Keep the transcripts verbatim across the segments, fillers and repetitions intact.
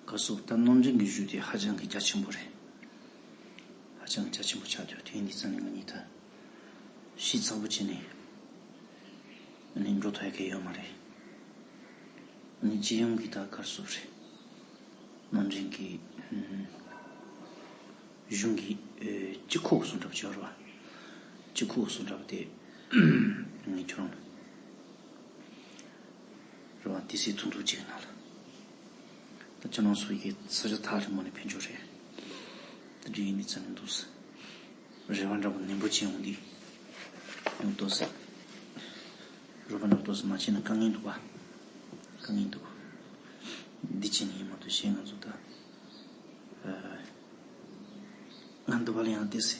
ག་སོགས་ད་རྣམ་འདྲེན་གྱི་གཞུང་དེ་ཧ་ཅང་གི་རྒྱ་ཆེན་པོ་རེད། ཧ་ཅང་རྒྱ་ཆེན་པོ་ཆགས་ཀྱང་དེ་འདི་ཚ་ནི་ང་གཉིས་ད་ཤི་ཚགས་པོ་བྱས་ནས་ཨ་ནི་འགྲོ་ཐུབ་ཡ་གི་ཡོད་མ་རེད། ཨ་ནི་སྤྱི་ཡོངས་ཀྱི་ད་ག་སོགས་རེད། རྣམ་འདྲེན་གྱི་གཞུང་གི་སྤྱི་ཁོག་སུ་འདྲ་བ་ཅིག་ཡོད་རེད་བ། སྤྱི་ཁོག་སུ་འདྲ་བ་དེ་ངས་ཁྱོད་རང་རེད་བ། དེ་སྲིད་ཐུང་ཐུང་ཅིག་ནང་ལ་ད་ཁྱོད་རང་ཚོ་ཡི་ས་ཆ་ཐག་རིང་མོ་ནས་ཕན་ཆོག་རེད། དེ་འདྲ་ཡིན་ནི་ཚ་ནི་འདུག་ཟེར། རེ་བ་འདྲ་པོ་ནན་པོ་བྱས་ཡོང་དུས་ཡང་ཏོག་ཙམ་རོགས་པ་འདྲ་པོ་ཏོག་ཙམ་མ་བྱས་ན་དཀའ་ངལ་འདུག་བ། དཀའ་ངལ་འདུག་འདི་བྱས་ནས་ཡིན་མ་གཏོགས་གཞན་ང་ཚོ་ད་ང་འདི་པ་ལ་ཡང་བལྟས་སེ་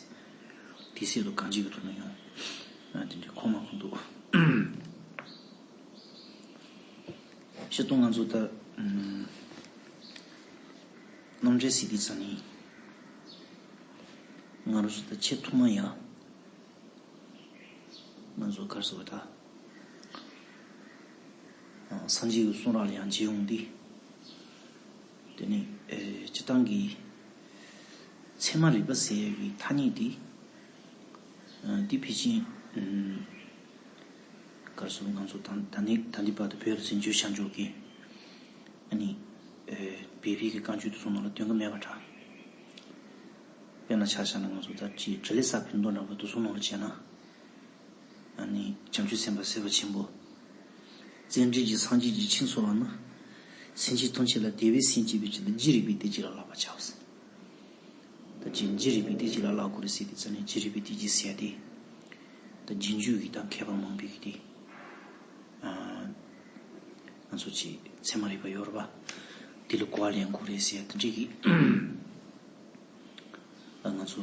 དེ་སྲིད་དུ་གང་ཅིག་གི་ཐོག་ནས་ཡོང་དེ་འདྲའི་ཁོག་མ་ཁོག་འདུག་ཤེས་སྟོང་ང་ཚོ་ད་རྣམ་འདྲེན་ཟེར་དུས་ཙམ་ནས་ང་རང་ཚོ་ད་ཆེས་ཐོག་མ་ཡ་ང་ཚོ་གར་སོ་བ་ད་སངས་རྒྱས་ཀྱི་གསུང་རབ་ལ་ཡང་མཇལ་ཡོང་དུས། དེ་ནས་སྤྱི་བཏང་གི་ཚད་མ་རིག་པ་ཟེར་ཡག་གི་ཐ་སྙད་དེ་དེ་ཕལ་ཆེར་གར་སོང་ང་ཚོ་ད་ད་ནི་ད་ནི་བར་དུ་བོད་ལ་ཟིན་བརྗོད་བྱ་འཇོག་གི་ཨ་ནི་བོད་པའི་གི་བཀའ་འགྱུར་དེ་ཚོ་ནང་ལ་སྟོན་གི་མེད་པ་འདྲ། དཔེར་ན་ཆ་བཞག་ན་ང་ཚོ་ད་ཅིག་ཏྲི་ལི་ས་པཎ་མདོ་འདྲ་པོ་དེ་ཚོ་ནང་ལ་བྱས་ན། ཨ་ནི་བྱང་ཆུབ་སེམས་དཔའ་སྲིད་པ་ཆེན་པོ། བརྩོན་འགྲུས་ཀྱིས་སངས་རྒྱས་ཀྱི་ཆོས་ཚོལ་བ་ན། སེམས་ཅན་ཐམས་ཅད་ལ་དེ་བས་སེམས་བསྐྱེད་པའི་ཕྱིར་དུ་རྒྱུ་རིག་པའི་གཏེར་གཅིག་ལ་བསླབ་པར་བྱའོ་ཟེར། ད་ཅི་རྒྱུ་རིག་པའི་གཏེར་གཅིག་ལ་བསླབ་དགོས་རེད་ཟེར་དུས་ཙམ་ནས་རྒྱུ་རིག་པའི་གཏེར་གཅིག་ཟེར་ཡ་དེ། ད་རྒྱུན་སྤྱོད་ཀྱི་ད་མཁས་པ་མང་པོའི་གི་དེ། ང་ཚོ་ཅིག་ཚད་མ་རིག་པ་ཡོད་རེད་པ། དེ་ལ་གོ་བ་ལེན་དགོས་རེད་ཟེར་ཡ་དེ་འདྲའི་གི། ང་ཚོ་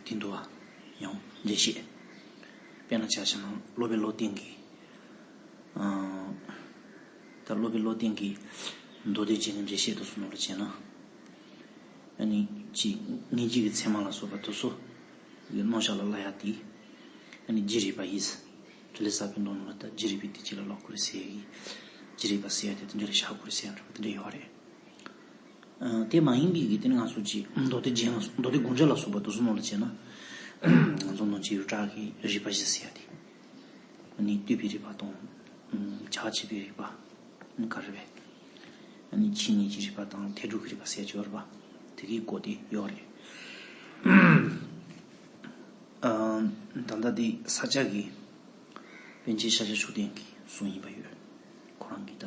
དེ་འདུག་བ། ཡང་འགྲེལ་བཤད། དཔེར་ན་ཆ་བཞག་ན་སློབ་དཔོན་བློ་བརྟན་གྱིས། ད་སློབ་དཔོན་བློ་བརྟན་གྱིས་མདོ་སྡེ་རྒྱན་གྱི་འགྲེལ་བཤད་དུ་སོང་ནོར་བྱས་ན། ཨ་ནི་ཅིག་སྔོན་རྒྱུད་ཀྱི་ཚད་མ་ལ་སོགས་པ་དེ་ཚོ་གི་རྣམ་གཞག་ལ་བསླབ་ཡ་དེ། ཨ་ནི་རྒྱུ་རིག་པ་ཡིན། ཏྲི་ལི་ས་པཎ་མདོ་ནང་ལ་ད་རྒྱུ་རིག་པའི་གཏེར་གཅིག་ལ་བསླབ་དགོས་རེད་ཟེར་ཡ་གི། རྒྱུ་རིག་པ་ཟེར་ཡ་དེ་དེ་འདྲ་རེད་བཞག་དགོས་རེད་ཟེར་ཡ་འདྲ་པོ་དེ་འདྲ་ཡོད་རེད། དེ་མ་ཡིན་པའི་གི་དེ་ནི་ང་ཚོ་ཅིག་མདོ་སྡེ་རྒྱན་ལ་མདོ་སྡེ་དགོངས་འགྲེལ་ལ་སོགས་པ་དེ་ཚོ་ནང་ལ་བྱས་ན། ང་ཚོ་ནང་ཆོས་ཡུལ་གྲགས་ཀྱི་རིགས་པ་བཞི་ཟེར་ཡ་དེ། ཨ་ནི་བསྡུས་པའི་རིགས་པ་དང་། བྱ་བྱེད་པའི་རིགས་པ། ཨ་ནི་ག་རེ་རེད། ཨ་ནི་ཆོས་ཉིད་ཀྱི་རིགས་པ་དང་ཐལ་འགྱུར་གྱི་རིགས་པ་ཟེར་ཡ་ཅིག་ཡོད་རེད་པ། དེ་གའི་སྐོར་དེ་ཡོད་རེད། ད་ལྟ་དེ་ས་སྐྱ་གི་པཎ་ཆེན་ཤཱཀྱ་མཆོག་ལྡན་གྱི་གསུང་ཡིན་པ་ཡོད། ཁོ་རང་གིས་ད་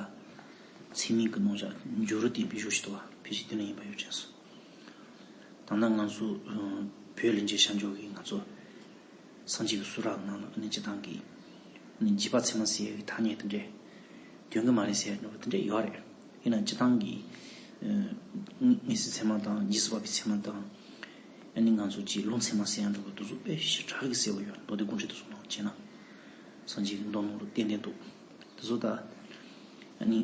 ཚད་མིན་གྱི་རྣམ་གཞག་འཇོག་རུ་བསྟན་པའི་ཞོ་ཞིག་འདུག་བ། ཕལ་ཆེར་དེ་ནས་ཡིན་པ་ཡོད་ཅེས་སོ། ད་ལྟ་ང་ཚོ་བོད་ལ་མཇལ་བྱ་འཇོག་གི་ང་ཚོ་སངས་རྒྱས་ཀྱི་གསུང་རབ་ནང་ལ་ཨ་ནི་སྤྱི་བཏང་གི་ཨ་ནི་རྒྱུད་པ་ཚད་མ་ཟེར་ཡག་གི་ཐ་སྙད་དེ་འདྲས་དོན་གི་མ་རེད་ཟེར་ཡག་འདྲ་པོ་དེ་འདྲས་ཡོད་རེད། ཡིན་ན་སྤྱི་བཏང་གི་ཨ་ནི་དངོས་གཞིའི་ཚད་མ་དང་རྗེས་སུ་དཔག་པའི་ཚད་མ་དང་། ཨ་ནི་ང་ཚོ་ཅིག་ལུང་ཚད་མ་ཟེར་ཡག་འདྲ་པོ་དེ་ཚོ་དཔེ་ཞེ་དྲག་གི་གསལ་པོ་ཡོད། མདོ་སྡེ་དགོངས་འགྲེལ་དེ་ཚོ་ནང་བྱས་ན། སངས་རྒྱས་ཀྱི་མདོ་ནང་ལ་ཏན་ཏན་འདུག་དེ་ཚོ་ད་ཨ་ནི་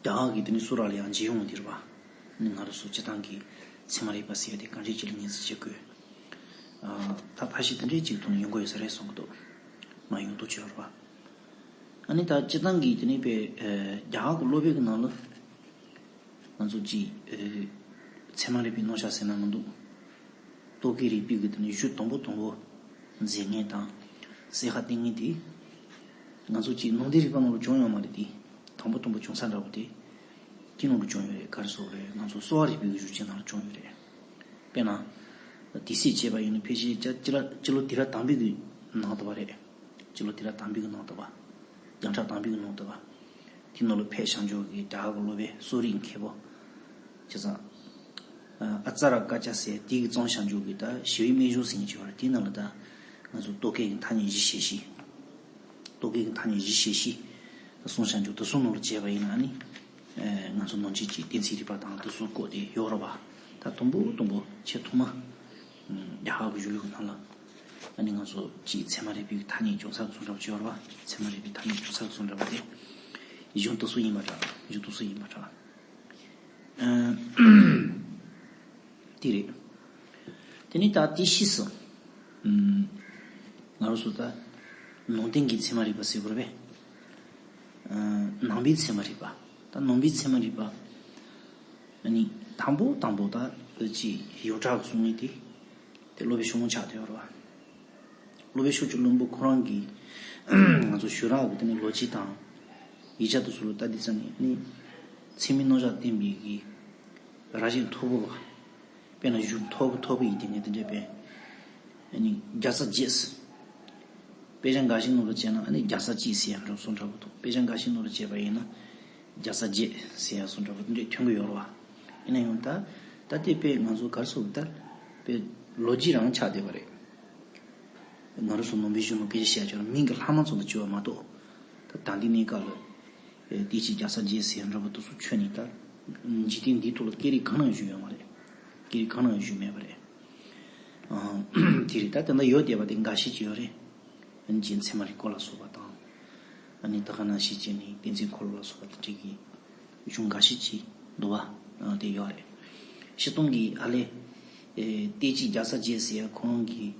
རྒྱ་གར་གྱི་དེ་ནི་གསུང་རབ་ལ་ཡང་མཇལ་ཡོང་གི་འདུག་རེད་པ། ཨ་ནི་ང་རང་ཚོ་སྤྱི་བཏང་གི་ཚད་མ་རིག་པ་ཟེར་ཡག་དེ་གང་ཅིའི་ཆེད་ལ་ངོས་འཛིན་བྱེད་དགོས། ཨ་ད་ཕལ་ཆེར་དེ་འདྲའི་ཅིག་ཐོག་ནས་ཡོང་གི་ཡོད་ས་རེད་བསམ་གྱི་འདུག་མ་ཡོང་ཐུབ་ཀྱི་ཡོད་རེད་པ། ཨ་ནི་ད་སྤྱི་བཏང་གི་དེ་ནི་དཔེ་རྒྱ་གར་གྱི་སློབ་དཔོན་གྱི་ནང་ལ། ང་ཚོ་ཅིག་ཨེ། ཚད་མ་རིག་པའི་རྣམ་གཞག་ཟེར་ན་མི་འདུག་རྟོག་གེའི་རིག་པའི་གི་དེ་ནི་གཞུང་དང་པོ་དང་པོ་འཛིན་མཁན་དང་། གསལ་ཁ་བསྟན་མཁན་དེ། ང་ཚོ་ཅིག་ནང་བསྟན་རིག་པ་ནང་ལ་བྱུང་ཡོད་མ་རེད་དེ། དང་པོ་དང་པོ་བྱུང་ས་འདྲ་པོ་དེ། དེ་ནང་ལ་བྱུང་ཡོད་རེད། ག་རེ་ཟེར་དགོས་རེད། ང་ཚོ་གསོ་བ་རིག་པའི་གི་གཞུང་ཆེན་ནང་ལ་བྱུང་ཡོད་རེད། དཔེར་ན། དེ་སྲིད་བྱས་པ་ཡིན་ན་ཕལ་ཆེར་སྤྱི་སྤྱི་ལོ་སྤྱི་ལོ་དུས་རབས་དང་པོའི་གི་ནང་དུ་བ་རེད། སྤྱི་ལོ་དུས་རབས་དང་པོའི་གི་ནང་དུ་བ། བརྒྱ་ཕྲག་དང་པོའི་གི་ནང་དུ་བ། དེ་ནང་ལ་ཕེབས་བྱང་ཆུབ་ཀྱི་རྒྱ་གར་གྱི་སློབ་དཔོན་གསོ་རིག་མཁས་པོ། བྱས་ཙང་། ཨ་ཙཱ་ར་ཀ་ཙ་ཟེར་དེ་གི་གཙང་བྱང་ཆུབ་ཀྱི་ད་ཞི་བའི་སྨན་གཞུང་ཟེར་མཁན་ཅིག་ཡོད་རེད། དེའི་ནང་ལ་ད་ང་ཚོ་རྟོག་གེ་གི་ཐ་སྙད་བཞི་ཞེས་བཤད། རྟོག་གེ་གི་ཐ་སྙད་བཞི་ཞེས་བཤད། གསུང་བྱང་ཆུབ་དེ་ཚོ་ནང་ལ་བྱས་པ་ཡིན་ན་ནི། ཨ་ང་ཚོ་ནང་ཆོས་ཀྱི་གཏན་ཚིགས་རིག་པ་དང་དེ་ཚོའི་སྐོར་དེ་ཡོད་རེད་པ། ད་དང་པོ་དང་པོ་ཆེས་ཐོག་མ། རྒྱ་གར་གྱི་གཞུང་ལུགས་ནང་ལ། ཨ་ནི་ང་ཚོ་ཅིག་ཚད་མ་རིག་པའི་ཐ་སྙད་འཇོག་ས་གསུང་རབ་ཅིག་ཡོད་རེད་པ། ཚད་མ་རིག་པའི་ཐ་སྙད་འཇོག་ས་གསུང་རབ་དེ། གཞུང་དེ་ཚོ་ཡིན་པ་འདྲ། གཞུང་དེ་ཚོ་ཡིན་པ་འདྲ། ཨ་དེ་རེད། དེ་ནས་ད་དེ་ཕྱིས་སུ། ང་རང་ཚོ་ད་ནང་བསྟན་གྱི་ཚད་མ་རིག་པ་ཟེར་དགོས་རེད་པས། ནང་པའི་ཚད་མ་རིག་པ། ད་ནང་པའི་ཚད་མ་རིག་པ། ཨ་ནི་དང་པོ་དང་པོ་ད་ཅི་ཡོངས་གྲགས་གསུང་ངེས་དེ་དེ་སློབ་དཔོན་ཤོ་ལོ་ཀ་ཆགས་བསྡད་ཡོད་རེད་བ། སློབ་དཔོན་ཤོ་ཀྱ་ལྷུན་པོ་ཁོ་རང་གིས་ང་ཚོ་ཞུ་རག་གི་དེ་ནི་ལོ་རྒྱུས་དང་ཡིག་ཆ་དེ་ཚོ་ལ་ལྟ་དུས་ཙམ་ནས་ནི་ཚད་མའི་རྣམ་གཞག་བསྟན་པའི་གི་རང་བཞིན་མཐོ་པོ་བ། དཔེར་ན་གཞུང་མཐོ་པོ་མཐོ་པོ་ཡིན་དེ་ངས་དེ་འདྲས་པས། ཨ་ནི་བརྒྱ་རྩ་བརྒྱད། དཔེ་ཆ་འགའ་ཞིག་ནང་ལ་བྱས་ན་ཨ་ནི་བརྒྱ་རྩ་གཅིག་ཟེར་ཡང་འགྲོ་སོང་འདྲ་པོ་འདུག་དཔེ་ཆ་འགའ་ཞིག་ནང་ལ་བྱས་པ་ཡིན་ན་བརྒྱ་རྩ་བརྒྱད་ཟེར་ཡང་སོང་འདྲ་པོ་དེ་འདྲས་ཐོན་གི་ཡོད་རེད་བ། ཡིན་ན་ཡང་ད་ད་ལྟའི་དཔེ་ང་ཚོ་གར་སོང་ད་དཔེ་ལོ་རྒྱུས་རང་ཆགས་བསྡད་པ་རེད། ང་རང་ཚོ་ནང་པའི་གཞུང་ལུགས་སྐད་ཆ་བཤད་ཆོག་ན་མིང་གི་ལྷག་མ་ཚོ་དང་བཅོས་པ་མ་གཏོགས། ད་ད་ལྟའི་གནས་སྐབས་ལ་ཨེ་བདེ་སྐྱིད་རྒྱལ་ས་རྗེ་ཟེར་འདྲ་པོ་དེ་ཚོ་ཁྱོན་ནས་ད་འཇིག་རྟེན་འདིའི་ཐོག་ལ་སྐད་རིགས་གང་ན་ཡང་བཞུགས་ཡོད་མ་རེད། སྐད་རིགས་གང་ན་ཡང་བཞུགས་མེད་པ་རེད། ཨང་། དེ་རེད། ད་དེ་འདྲ་ཡོད་བསྡད་པ་དེ་འགའ་ཤས་ཅིག་ཡོད་རེད། ཨ་ནི་རྗེ་ཚད་མ་རིག་སྐོར་ལ་སོགས་པ་དང་། ཨ་ནི་ད་ག་ནང་བཞིན་བྱས་ནས་གཏན་ཚིགས་འཁོར་ལོ་ལ་སོགས་པ་དེ་འདྲའི་གི་གཞུང་འགའ་ཤས་ཅིག་འདུག་བ། ཨ་དེ་ཡོད་རེད། སྤྱིར་བཏང་གི་ཨ་ལས། ཨེ་བདེ་སྐྱིད་རྒྱལ་ས་རྗེ་ཟེར་ཡ་ཁོང་གི་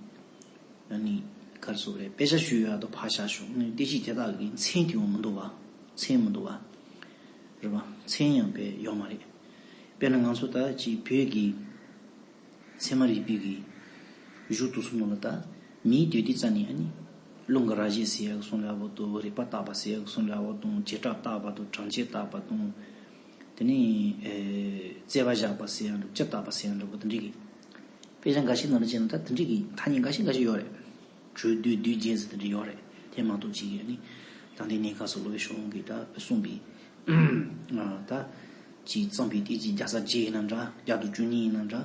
ཨ་ནི་ག་རེ་ཟེར་དགོས་རེད། དཔེ་ཆ་ཞུ་ཡག་དང་ཕར་བཞག་ཞོག་ཨ་ནི་བདེ་སྐྱིད་དེ་དག་གི་མཚན་དེ་ཡང་མི་འདུག་བ། མཚན་མི་འདུག་བ། རེད་བ། མཚན་ཡང་དཔེ་ཡོད་མ་རེད། དཔེར་ན་ང་ཚོ་ད་ཅིག་བོད་ཀྱི་ཚད་མ་རིག་པའི་གི་གཞུང་དེ་ཚོ་ནང་ལ་ད་མིང་བཏོན་དུས་ཙམ་ནས་ཨ་ནི་རླུང་གི་རང་བཞིན་ཟེར་ཡག་གི་གསུང་འདྲ་པོ་དང་། རིག་པ་བརྟག་པ་ཟེར་ཡག་གི་གསུང་འདྲ་པོ་དང་། བྱེ་བྲག་བརྟག་པ་དང་། གྲངས་ཅན་བརྟག་པ་དང་། དེ་ནས་ཨེ་རྩོད་པ་བཞག་པ་ཟེར་ཡག་འདྲ། སྤྱི་བརྟག་པ་ཟེར་ཡག་འདྲ་པོ་དེ་འདྲའི་གི་དཔེ་ཆ་འགའ་ཞིག་ནང་ལ་བྱས་ན་ད་དེ་འདྲའི་གི་ཐ་སྙད་འགའ་ཞིག་འགའ་ཞིག་ཡོད་རེད། གྲོས་བསྡུར་བསྡུར་རྒྱན་ཟེར་དེ་འདྲ་ཡོད་རེད། དེ་མ་གཏོགས་ཅིག་ཡོད་ནི། ད་ལྟའི་གནས་སྐབས་སུ་སློབ་དཔོན་ཤོ་ལོ་ཀ་གིས་ད་གསུངས་པའི་ད་ཅིག་གཙང་པའི་བདེ་སྐྱིད་རྒྱལ་ས་རྗེ་ཡིན་ན་འདྲ། བརྒྱ་དང་བཅུ་གཉིས་ཡིན་ན་འདྲ།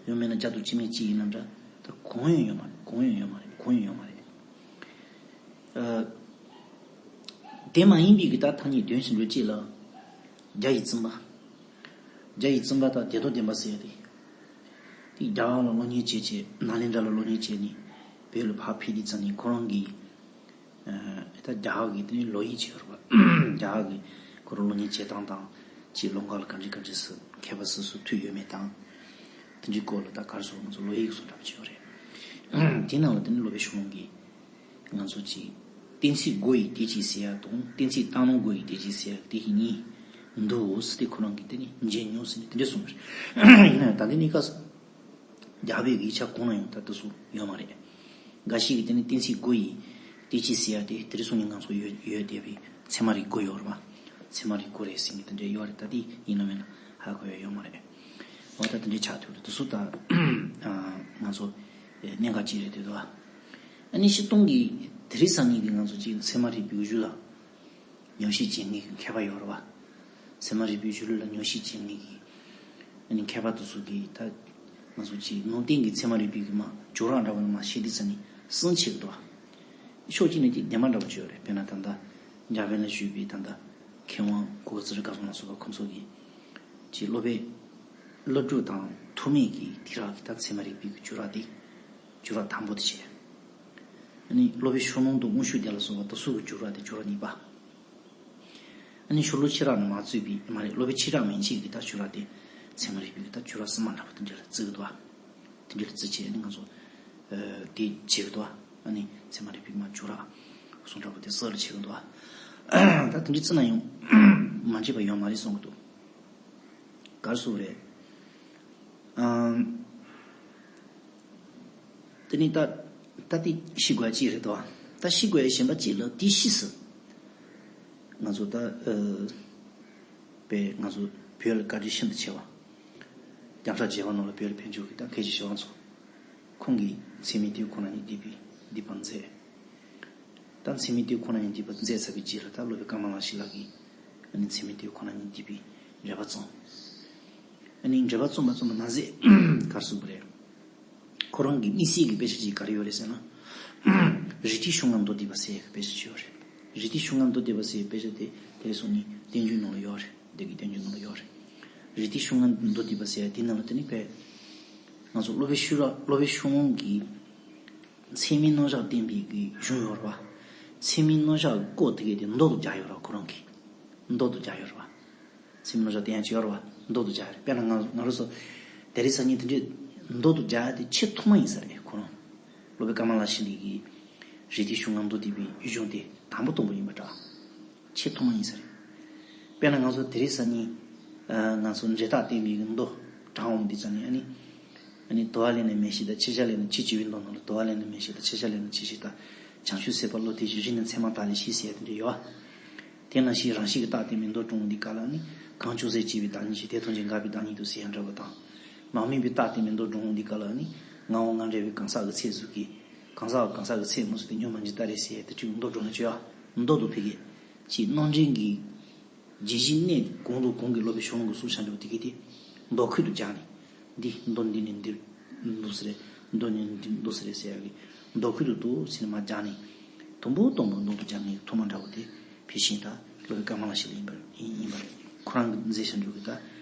ཡང་མིན་ན་བརྒྱ་དང་བཅུ་མེད་གཅིག་ཡིན་ན་འདྲ། ད་གང་ཡང་ཡོད་མ་རེད། གང་ཡང་ཡོད་མ་རེད། གང་ཡང་ཡོད་མ་རེད། ཨ། དེ་མ་ཡིན་པའི་གི་ད་ཐ་སྙད་དོན་ཞིག་འགྲོ་ཅིག་ལ། རྒྱ་ཡི་བཙུན་པ། རྒྱ་ཡི་བཙུན་པ་དང་བདེ་སྟོང་ལྡན་པ་ཟེར་ཡ་དེ། དེ་རྒྱ་གར་ལ་སློབ་གཉེར་བྱས་བྱས། ནཱ་ལེནྡྲ་ལ་སློབ་གཉེར་བྱས་ནས་བོད་ལ་ཕར་ཕེབས་དུས་ཙམ་ནས་ཁོ་རང་གིས། ཨ། ད་རྒྱ་གར་གི་དེ་ནས་ལོ་ཡིག་ཅིག་ཡོད་རེད་པ། རྒྱ་གར་གི་ཁོ་རང་སློབ་གཉེར་བྱེད་སྟངས་དང་། ཅིག་སློབ་ཁང་ལ་ག་འདྲ་ག་འདྲ་སུ་མཁས་པ་སུ་སུ་ཐུག་ཡོད་མེད་དང་། དེ་འདྲའི་སྐོར་ལ་ད་ག་རེ་ཟེར། ང་ཚོ་ལོ་ཡིག་སོགས་འདྲ་པོ་ཅིག་ཡོད་རེད། དེ་ནང་ལ་དེ་ནས་སློབ་དཔོན་ཤོ་ལོ་ཀ་གིས། ང་ཚོ་ཅིག་གཏན་ཚིགས་དགུ་ཡི་བདེ་སྐྱིད་ཟེར་ཡ་དང་། གཏན་ཚིགས་བཏང་སྣང་དགུ་ཡི་བདེ་སྐྱིད་ཟེར་ཡ་དེ་བཞིན་གཉིས་འདུག་ཟེར་ཏེ་ཁོ་རང་གིས་དེ་ནི་མཇལ་མྱོང་ཟེར་ནས་དེ་འདྲ་གསུངས་པ་རེད། ཡིན་ན་ཡང་ད་ལྟའི་གནས་སྐབས་སུ་རྒྱ་བོད་ཀྱི་ཡིག་ཆ་གང་ན་ཡང་ད་དེ་ཚོ་ཡོད་མ་རེད། འགའ་ཞིག་གིས་དེ་ནི་གཏན་ཚིགས་དགུ་ཡི་བདེ་སྐྱིད་ཟེར་ཡ་དེ་དེ་རིང་སང་ཉིན་ང་ཚོ་ཡོད་ཡོད་བསྡད་པའི་ཚད་མ་རིག་དགུ་ཡོད་རེད་པ། ཚད་མ་རིག་དགུ་རེད་ཟེར་མཁན་དེ་འདྲ་ཡོད་རེད། ད་དེ་ཡིན་ན་མིན་ན་ཧ་གོ་ཡ་ཡོད་མ་རེད། འོ་ད་དེ་འདྲའི་ཆགས་ཐུབ་རེད། དེ་ཚོ་ད་ང་ཚོ་གནད་འགག་ཅིག་རེད་འདུག་བ། ཨ་ནི་སྤྱིར་བཏང་གི་དེ་རིང་སང་ཉིན་གྱི་ང་ཚོ་ཅིག་ཚད་མ་རིག་པའི་གཞུང་ལ་ཉམས་ཞིབ་བྱེད་མཁན་གྱི་མཁས་པ་ཡོད་རེད་བ། ཚད་མ་རིག་པའི་གཞུང་ལུགས་ལ་ཉམས་ཞིབ་བྱེད་མཁན་གྱི་ཨ་ནི་མཁས་པ་དེ་ཚོ་གིས་ད་ང་ཚོ་ཅིག་ནང་བསྟན་གྱི་ཚད་མ་རིག་པའི་གི་མ་ཇོ་ར་འདྲ་བོ་ནི་མ་བཤད་དུས་ཙམ་ནས་གསུང་བྱེད་ཀྱི་འདུག་བ། ཕྱོགས་གཅིག་ནས་ཅིག་བདེན་པ་འདྲ་བོ་ཅིག་ཡོད་རེད། དཔེར་ན་ད་ལྟ་འཇར་པན་ལ་བཞུགས་པའི་ད་ལྟ་མཁས་དབང་གུ་གེ་ཙི་རི་དགའ་གསུམ་ལ་སོགས་པ་ཁོང་ཚོ་གིས་ཅིག་སློབ་དཔོན་སློབ་ཕྲུག་དང་ཐོག་མའི་གི་དུས་རབས་ཀྱི་ད་ཚད་མ་རིག་པའི་གི་ཇོ་ར་དེ་ཇོ་ར་དང་པོ་དེ་བྱས། ཨ་ནི་སློབ་དཔོན་ཤོ་ནང་དང་དབང་ཕྱུག་སྡེ་ལ་སོགས་པ་དེ་ཚོ་གི་ཇོ་ར་དེ་ཇོ་ར་གཉིས་པ། ཨ་ནི་ཤོ་ལོ་ཆོས་གྲགས་ནས་མར་བཙུགས་པའི་མ་རེད། སློབ་དཔོན་ཆོས་གྲགས་མན་ཆད་ཀྱི་ད་ཇོ་ར་དེ་ཚད་མ་རིག་པའི་གི་ད་ཇོ་ར་གསུམ་པ་འདྲ་པོ་དེ་འདྲ་ལ་བརྩི་གི་འདུག་བ། དེ་འདྲ་ལ་བརྩི་བྱས་ཨ་ནི་ང་ཚོ་ཨ་དེ་བྱེད་གི་འདུག་བ། ཨ་ནི་ཚད་མ་རིག་པའི་མ་ཇོ་ར་གསུམ་འདྲ་པོ་དེ་གསར་རུ་བྱེད་གི་འདུག་བ། ད་དེ་འདྲ་བརྩི་ན་ཡང་མ་འགྲིག་པ་ཡོད་མ་རེད་བསམ་གི་འདུག་ག་རེ་ཟེར་དགོས་རེད། ཨམ། དེ་ནི་ད་ད་དེ་ཤེས་དགོས་ཅིག་རེད་དོ། ད་ཤེས་དགོས་གཞན་པ་ཅིག་ལ་དེ་ཤེས་སྲིད། ང་ཚོ་ད་ཨ་པས་ང་ཚོ་བོད་ལ་བཀའ་དྲིན་ཤིན་ཏུ་ཆེ་བ། རྒྱལ་ཕྲན་བརྒྱད་པ་ནང་ལ་བོད་ལ་ཕེབས་འབྱོར་གྱི་ད་མཁས་ཆེན་ཞི་བ་འཚོ། ཁོང་གིས་ཚད་མའི་དུས་ཁོ་ན་ཉིད་བསྡུས་པའི་བསྡུས་པ་མཛད། ད་ཚད་མའི་དུས་ཁོ་ན་ཉིད་བསྡུས་པ་མཛད་ཚར་བའི་རྗེས་ལ་ད་སློབ་དཔོན་ཀ་མ་ལ་ཤཱི་ལ་གིས་ཨ་ནི་ཚད་མའི་དུས་ཁོ་ན་ཉིད་བསྡུས་པའི་འགྲེལ་པ་བརྩམས། ཨ་ནི་འགྲེལ་པ་བརྩམས་པ་ཙམ་མ་ཟད་ག་རེ་ཟེར་དགོས་རེད། ཁོ་རང་གི་དམིགས་བསལ་གྱི་དཔེ་ཆ་ཅིག་ག་རེ་ཡོད་རེད་ཟེར་ན། རིགས་གཏེར་གཞུང་ལྔ་མདོ་སྡེ་པ་ཟེར་ཡག་གི་དཔེ་ཆ་ཅིག་ཡོད་རེད། རིགས་གཏེར་གཞུང་ལྔ་མདོ་སྡེ་པ་ཟེར་ཡག་དཔེ་ཆ་དེ་དེ་རིང་སང་ཉིན་བསྟན་འགྱུར་ནང་ལ་ཡོད་རེད། འདི་གི་བསྟན་འགྱུར་ནང་ལ་ཡོད་རེད། རིགས་གཏེར་གཞུང་ལྔ་མདོ་སྡེ་པ་ཟེར་ཡག་དེ་ནང་ལ་དེ་ནི་དཔེ། ང་ཚོ་སློབ་དཔོན་ཤུ་ར་སློབ་དཔོན་ཤུ་ལོང་གིས་ཚད་མའི་རྣམ་གཞག་བསྟན་པའི་གི་གཞུང་ཡོད་རེད་བ། ཚད་མའི་རྣམ་གཞག་སྐོར་དེ་གའི་དེ་མདོ་དུ་སྦྱར་ཡོད་རེད་བ། ཁོ་རང་གིས་མདོ་དུ་སྦྱར་ཡོད་རེད་བ། ཚད་མའི་རྣམ་གཞག་བསྟན་ཡག་ཅིག་ཡོད་རེད་བ། མདོ་དུ་སྦྱར་ཡོད་རེད། དཔེར་ན་ང་ང་རང་ཚོ་དེ་རིང་སང་ཉིན་དེ་འདྲའི་མདོ་དུ་སྦྱར་ཡག་དེ་ཆེས་ཐོག་མ་ཡིན་ས་རེད། ཁོ་རང་སློབ་དཔོན་ཀ་མ་ལ་ཤཱི་ལ་གིས་རིགས་གཏེར་གཞུང་ལྔ་མདོ་སྡེ་པའི་གཞུང་དེ་དང་པོ་དང་པོ་ཡིན་པ་འདྲ། ཆེས་ཐོག་མ་ཡིན་ས་རེད། དཔེར་ན་ང་ཚོ་དེ་རིང་སང་ཉིན་ ཨ་ང་ཚོ་འབྲས་རྟགས་བསྟན་པའི་མདོ་དྲངས་འོང་དུས་ཙམ་ནས་ཨ་ནི། ཨ་ནི་དུ་བ་ལེན་ལེན་མེད་ཞེས་དང་། ཕྱེད་བྱ་ལེན་ལེན་ཕྱེད་བྱེད་པའི་མདོ་ནང་ལ། དུ་བ་ལེན་ལེན་མེད་ཞེས་དང་། ཕྱེད་བྱ་ལེན་ལེན་ཕྱེད་བྱེད་དང་། བྱང་ཆུབ་སེམས་དཔའ་བློ་དེ་བཞིན་རིགས་ནི་མཚན་མ་དག་ལས་ཤེས་ཟེར་ཡ་དེ་འདྲ་ཡོད། དེ་ནང་བཞིན་རང་བཞིན་གྱི་རྟགས་བསྟན་པའི་མདོ་དྲངས་འོང་དུས་སྐབས་ལ་ནི། གང་ཅུང་ཟད་སྐྱེས་པའི་བདག་ཉིད་ཀྱིས། དེ་ཐམས་ཅད་འགགས་པའི་བདག་ཉིད་དུ་ཟེར་ཡ་འདྲ་བ་དང་། མ་དམིགས་པའི་རྟགས་བསྟན་པའི་མདོ་དྲངས་འོང་དུས་སྐབས་ལ་ནི། ངའོ་ང་འདྲ་བའི་གང་ཟག་གི་ཚད་གཟུགས་ཀྱི། གང་ཟག་གང་ཟག་གི་ཚད་མུ་སུ་དེ་སྙོམས་པར་འཇུག་ལྟ་རེ་ཟེར་ཡ་དེ་ཅིག་མདོ་དྲངས་ནས་བྱོས་ཡ། མདོ་དུ་ཕེབས་ཀྱི། ཅིག་རྣམ་འདྲེན་གྱི་རྗེས་གཞི་གནས་གོང་དུ་གོང་གི་སློབ་དཔོན་ཤོ་ལོ་ཀ་གི་གསུང་ཆ་འདྲ་བོ་དེ་གི་དེ་མདོ་ཁོལ་དུ་སྦྱར་ནས། འདི་མདོ་འདི་ནི་འདི་འདུག་ཟེར་རེད། མདོ་ནི་འདི་འདུག་ཟེར་རེད་ཟེར་ཡ་གི་མདོ་ཁོལ་དུ་འདུག་ཟེར་ནས་མར་སྦྱར་ནས། དུམ་བུ་དུམ་བུ་མདོ་དུ་སྦྱར་ནས་ཐོག་མ་འདྲ་བོ་དེ་ཕལ་ཆེར་ད་སློབ་དཔོན་ཀ་མ་ལ་ཤཱི་ལ་ཡིན་པ་ཡིན་ཡིན་པ་རེད། ཁོ་རང་གི་མཛད་བྱ་འདྲ་བོ་གི་ད་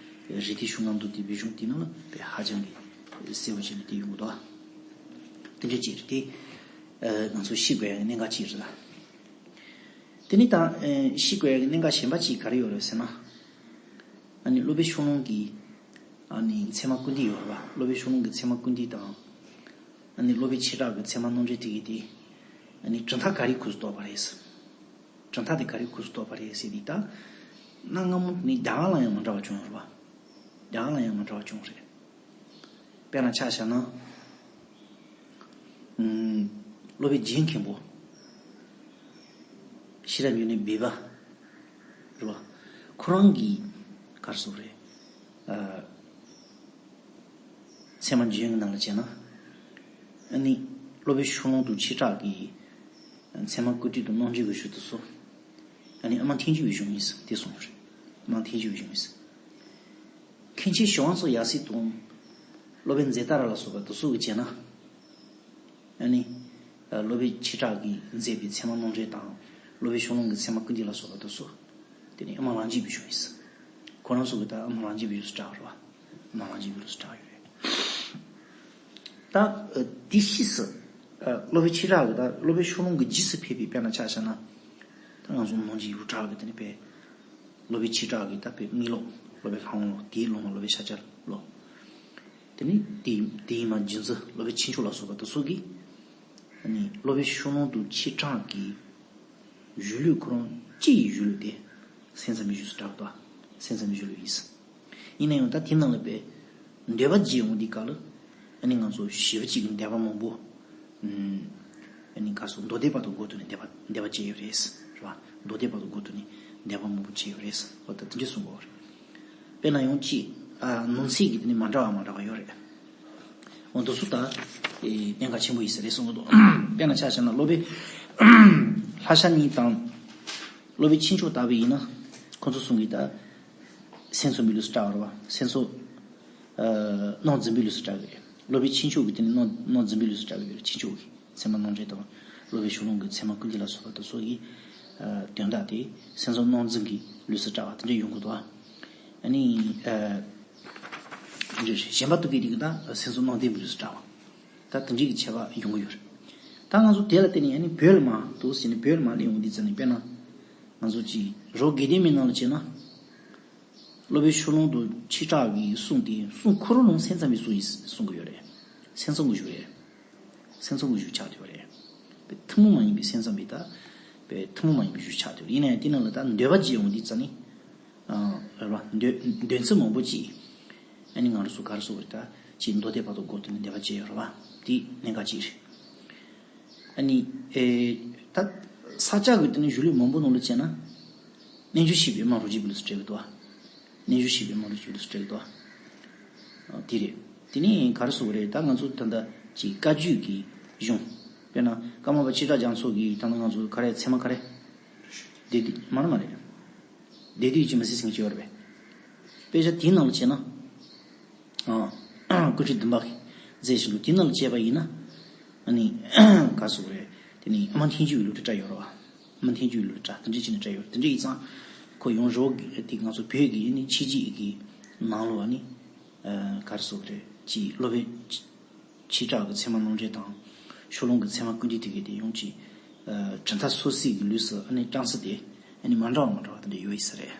རིགས་གཏེར་ཤོ་ལོ་ཀ་མདོ་སྡེ་པའི་གཞུང་དེ་ནང་ལ་དཔེ་ཧ་ཅང་གི་གསལ་པོ་བྱས་ནས་དེ་ཡོང་གི་འདུག་དེ་འདྲ་ཅིག་རེད་དེ། ང་ཚོ་ཤེས་དགོས་ཡ་གི་གནད་འགག་ཅིག་རེད་ལ། དེ་ནི་ད་ཨེ་ཤེས་དགོས་ཡ་གི་གནད་འགག་གཞན་པ་ཅིག་ག་རེ་ཡོད་རེད་ཟེར་ན། ཨ་ནི་སློབ་དཔོན་ཤོ་ལོ་ཀ་གི་ཨ་ནི་ཚད་མ་ཀུན་བཏུས་ཡོད་རེད་པ། སློབ་དཔོན་ཤོ་ལོ་ཀ་གི་ཚད་མ་ཀུན་བཏུས་དང་། ཨ་ནི་སློབ་དཔོན་ཆོས་གྲགས་ཀྱི་ཚད་མ་རྣམ་འགྲེལ་དེ་གི་དེ། ཨ་ནི་གྲུབ་མཐའ་ག་རེའི་ཁོངས་སུ་གཏོགས་པ་རེད། གྲུབ་མཐའ་དེ་ག་རེའི་ཁོངས་སུ་གཏོགས་པ་རེད་ཟེར་དུས་ད། གནའ་སྔ་མོ་ནི་རྒྱ་གར་ལ་ཡང་མི་འདྲ་བ་བྱུང་ཡོད་རེད་པ། རྒྱ་གར་ལ་ཡང་མི་འདྲ་བ་བྱུང་རེད། དཔེར་ན་ཆ་བཞག་ན། ཨུམ། སློབ་དཔོན་རྗེ་མཁན་པོ། ཤེས་རབ་འབྱུང་གནས་སྦས་པ། རེད་པ། ཁོ་རང་གི་ག་རེ་ཟེར་དགོས་རེད། ཨ། ཚད་མ་འཇུག་ཡོན་གྱི་ནང་ལ་བྱས་ན། ཨ་ནི་སློབ་དཔོན་ཤོ་ལོ་ཀ་དང་ཆོས་གྲགས་ཀྱི་ཚད་མ་ཀུན་བཏུས་དང་རྣམ་འགྲེལ་གྱི་གཞུང་དེ་ཚོ། ཨ་ནི་ཨ་མ་ཐན་སྐྱེས་པའི་གཞུང་ཡིན་ཟེར་དེ་གསུངས་ཡོད་རེད། ཨ་མ་ཐན་སྐྱེས་པའི་གཞུང་ཡིན་ཟེར། མཁན་ཆེན་ཞི་བ་འཚོ་ཡབ་སྲས་དང་། སློབ་དཔོན་ཛེ་ཏ་ར་ལ་སོགས་པ་དེ་ཚོ་གིས་བྱས་ན། ཨ་ནི། སློབ་དཔོན་ཆོས་གྲགས་ཀྱིས་མཛད་པའི་ཚད་མ་རྣམ་འགྲེལ་དང་། སློབ་དཔོན་ཤོ་ལོ་ཀ་གི་ཚད་མ་ཀུན་བཏུས་ལ་སོགས་པ་དེ་ཚོ། དེ་ནི་ཨ་མ་རང་རྒྱུད་པའི་གཞུང་ཡིན་ཟེར། ཁོ་རང་ཚོ་གིས་ད་ཨ་མ་རང་རྒྱུད་པའི་ལུགས་སུ་གྲགས་རེད་པ། ཨ་མ་རང་རྒྱུད་པའི་ལུགས་སུ་གྲགས་ཡོད་རེད། ད། དེ་ཕྱིས་སུ། སློབ་དཔོན་ཆོས་གྲགས་ཀྱིས་ད་སློབ་དཔོན་ཤོ་ལོ་ཀ་གི་རྗེས་སུ་ཕེབས་པའི་དཔེར་ན་ཆ་བཞག་ན། ད་ང་ཚོ་ནང་གི་ཡུལ་གྲགས་ཀྱི་དེ་ནི་དཔེ། སློབ་དཔོན་ཆོས་གྲགས་ཀྱི་ད་དཔེ་དམིགས་སློབ་སློབ་དཔོན་ལྷ་དབང་བློ། དེའི་སློབ་མ་སློབ་དཔོན་ཤཱཀྱ་བློ། དེ་ནི་དེ་དེ་ཡི་མ་རྒྱུད་འཛིན་སློབ་དཔོན་ཆོས་མཆོག་ལ་སོགས་པ་དེ་ཚོ་གིས། ཨ་ནི་སློབ་དཔོན་ཤོ་ལོ་ཀ་དང་ཆོས་གྲགས་ཀྱི་གཞུང་ལུགས་ཁོ་རང་སྤྱི་ཡི་གཞུང་ལུགས་དེ་སེམས་ཙམ་པའི་གཞུང་ལུགས་སུ་གྲགས་པ་དང་། སེམས་ཙམ་པའི་གཞུང་ལུགས་ཡིན། ཡིན་ན་ཡང་ད་དེ་ནང་ལ་དཔེ་འདོད་པ་བརྗེད་འོང་དུས་སྐབས་ལ། ཨ་ནི་ང་ཚོ་ཞེ་པོ་ཅིག་གི་འདོད་པ་མང་པོ། ཨ་ནི་ག་རེ་ཟེར། མདོ་སྡེ་བར་དུ་འགོད་དུས་ནས་འདོད་པ་འདོད་པ་བརྗེད་ཡོད་རེད། རེད་པ། མདོ་སྡེ་བར་དུ་འགོད་དུས་ནས་འདོད་པ་མང་པོ་བརྗེད་ཡོད་རེད། འོ་ད་དེ་འདྲ་གསུང་གི་ཡོད་རེད། དཔེར་ན་ཡང་ཅིག་ཨ། ནང་གསེས་ཀྱི་དེ་ནི་མ་འདྲ་བ་མ་འདྲ་བ་ཡོད་རེད། འོ་འདི་ཚོ་ད། ཨེ། གནད་འགག་ཆེན་པོ་ཡིན་ས་རེད་གསུང་གི་འདུག་དཔེར་ན་ཆ་བཞག་ན་སློབ་དཔོན་ལྷ་ཞྭ་གཉིས་དང་། སློབ་དཔོན་ཆོས་མཆོག་ལྟ་བུ་ཡིན་ན། ཁོ་ཚོ་གསུམ་གྱིས་ད། སེམས་ཙམ་པའི་ལུགས་སུ་གྲགས་པ་རེད་པ། སེམས་ཙམ། ཨ། རྣམ་རྫུན་པའི་ལུགས་སུ་གྲགས་ཀྱི་རེད། སློབ་དཔོན་ཆོས་མཆོག་གི་དེ་ནི་རྣམ་རྣམ་རྫུན་པའི་ལུགས་སུ་གྲགས་ཀྱི་ཡོད་རེད། ཆོས་མཆོག་གི་ཚད་མ་རྣམ་འགྲེལ་དང་། སློབ་དཔོན་ཤོ་ལོ་ཀ་གི་ཚད་མ་ཀུན་བཏུས་ལ་སོགས་པ་དང་སོགས་ཀྱི། ཨ། དོན་དག་དེ་སེམས་ཙམ་རྣམ་རྫུན་གྱི་ལུགས་སུ་གྲགས་པ་དེ་འདྲ་ཡོང་གི་འདུག་ཨ་ནི། ཨ། གཞན་པ་དུ་གི་དེ་གི་ད་སེམས་ཙམ་རྣམ་བདེན་པའི་ལུགས་སུ་གྲགས་པ། ད་དེ་འདྲའི་གི་ཁྱད་པར་ཡོང་གི་ཡོད་རེད། ད་ང་ཚོ་དེ་ལ་བརྟེན་ནས་ཨ་ནི་བོད་ལ་མར་འདུག་ཟེར་ནས་བོད་ལ་མར་སླེབས་ཡོང་དུས་ཙམ་ནས། དཔེར་ན། ང་ཚོ་ཅིག་རོ་དགེ་ལྡན་མའི་ནང་ལ་བྱས་ན། སློབ་དཔོན་ཤོ་ལོ་ཀ་དང་ཆོས་གྲགས་ཀྱི་གསུང་དེ་གསུང་ཁོ་རང་ལ་སེམས་ཙམ་པའི་གསུང་ཡིན་གསུང་གི་ཡོད་རེད། སེམས་ཙམ་གྱི་གཞུང་རེད། སེམས་ཙམ་གྱི་གཞུང་ཆགས་བསྡད་པ་རེད། དཔེ་ཐུན་མོང་མ་ཡིན་པའི་སེམས་ཙམ་པའི་ད། དཔེ་ཐུན་མོང་མ་ཡིན་པའི་གཞུང་ཆགས་བསྡད་པ་རེད། ཡིན་ན་ཡང་དེ་ནང་ལ་ད་འདོད་པ་བརྗེད་འོང་དུས་ཙམ་ནས། ཨ། རེད་པ། འདོད་འདོད་ཚུལ་མང་པོ་ཅིག་ཨ་ནི་ང་རང་ཚོ་ག་རེ་ཟེར་དགོས་རེད། ད་ཅིག་མདོ་སྡེ་བར་དུ་འགོད་དུས་ནས་འདོད་པ་བརྗེད་ཡོད་རེད་པ། དེ་གནད་འགག་ཅིག་རེད། ཨ་ནི། ཨེ། ད་ས་སྐྱ་གི་དེ་ནི་གཞུང་ལུགས་མང་པོ་ནང་ལ་བྱས་ན། རྣལ་འབྱོར་ཤེས་པའི་དབང་རོ་གཅིག་པའི་ལུགས་སུ་བཀྲལ་གི་འདུག་པ། རྣལ་འབྱོར་ཤེས་པའི་དབང་རོ་གཅིག་པའི་ལུགས་སུ་བཀྲལ་གི་འདུག་པ། ཨ། དེ་རེད། དེ་ནི་ག་རེ་ཟེར་དགོས་རེད། ད་ང་ཚོ་ད་ལྟ་ཅིག་བཀའ་བརྒྱུད་ཀྱི་གཞུང་། དཔེར་ན་ཀརྨ་པ་ཆོས་གྲགས་རྒྱ་མཚོ་གིས་ད་ལྟ་ང་ཚོ་ག་རེ་ཚད་མ་ག་རེ། སྡེ་སྡུད་མ་རེད་མ་རེད། སྡེ་སྡུད་ཀྱི་མི་ཚེ་ཟིན་གྱི་ཡོད་རེད་པས། དཔེ་ཆ་དེའི་ནང་ལ་བྱས་ན། ཨ། ཀུན་རིག་བདུན་པ་གིས་མཛད་བཞིན་འདུག་དེའི་ནང་ལ་བྱས་པ་ཡིན་ན། ཨ་ནི། ག་རེ་ཟེར་དགོས་རེད། དེ་ནི་ཨ་མ་ཐན་སྐྱེས་པའི་ལུགས་སུ་བཀྲལ་ཡོད་རེད་པ། ཨ་མ་ཐན་སྐྱེས་པའི་ལུགས་སུ་བཀྲལ། དེ་འདྲ་བྱས་ནས་བཀྲལ་ཡོད་རེད། དེ་འདྲ་ཡིན་ཙང་། ཁོ་ཡང་རོ་དེ་ང་ཚོ་བོད་ཀྱི་ནི་ཕྱི་རྒྱལ་གྱི་ནང་ལོགས་ནི། ཨ། ག་རེ་ཟེར་དགོས་རེད། ཅིག་སློབ་དཔོན་ཆོས་གྲགས་ཀྱི་ཚད་མ་རྣམ་འགྲེལ་དང་། ཤོ་ལོ་ཀ་གི་ཚད་མ་ཀུན་བཏུས་དེ་གའི་དེ་ཡང་ཅིག་ཨ། གྲུབ་མཐའ་སོ་སོའི་གི་ལུགས་སུ་ཨ་ནི་བཀྲམ་ས་དེ་ཨ་ནི་མ་འདྲ་བ་མ་འདྲ་བ་དེ་འདྲ་ཡོད་ཡིན་ས་རེད།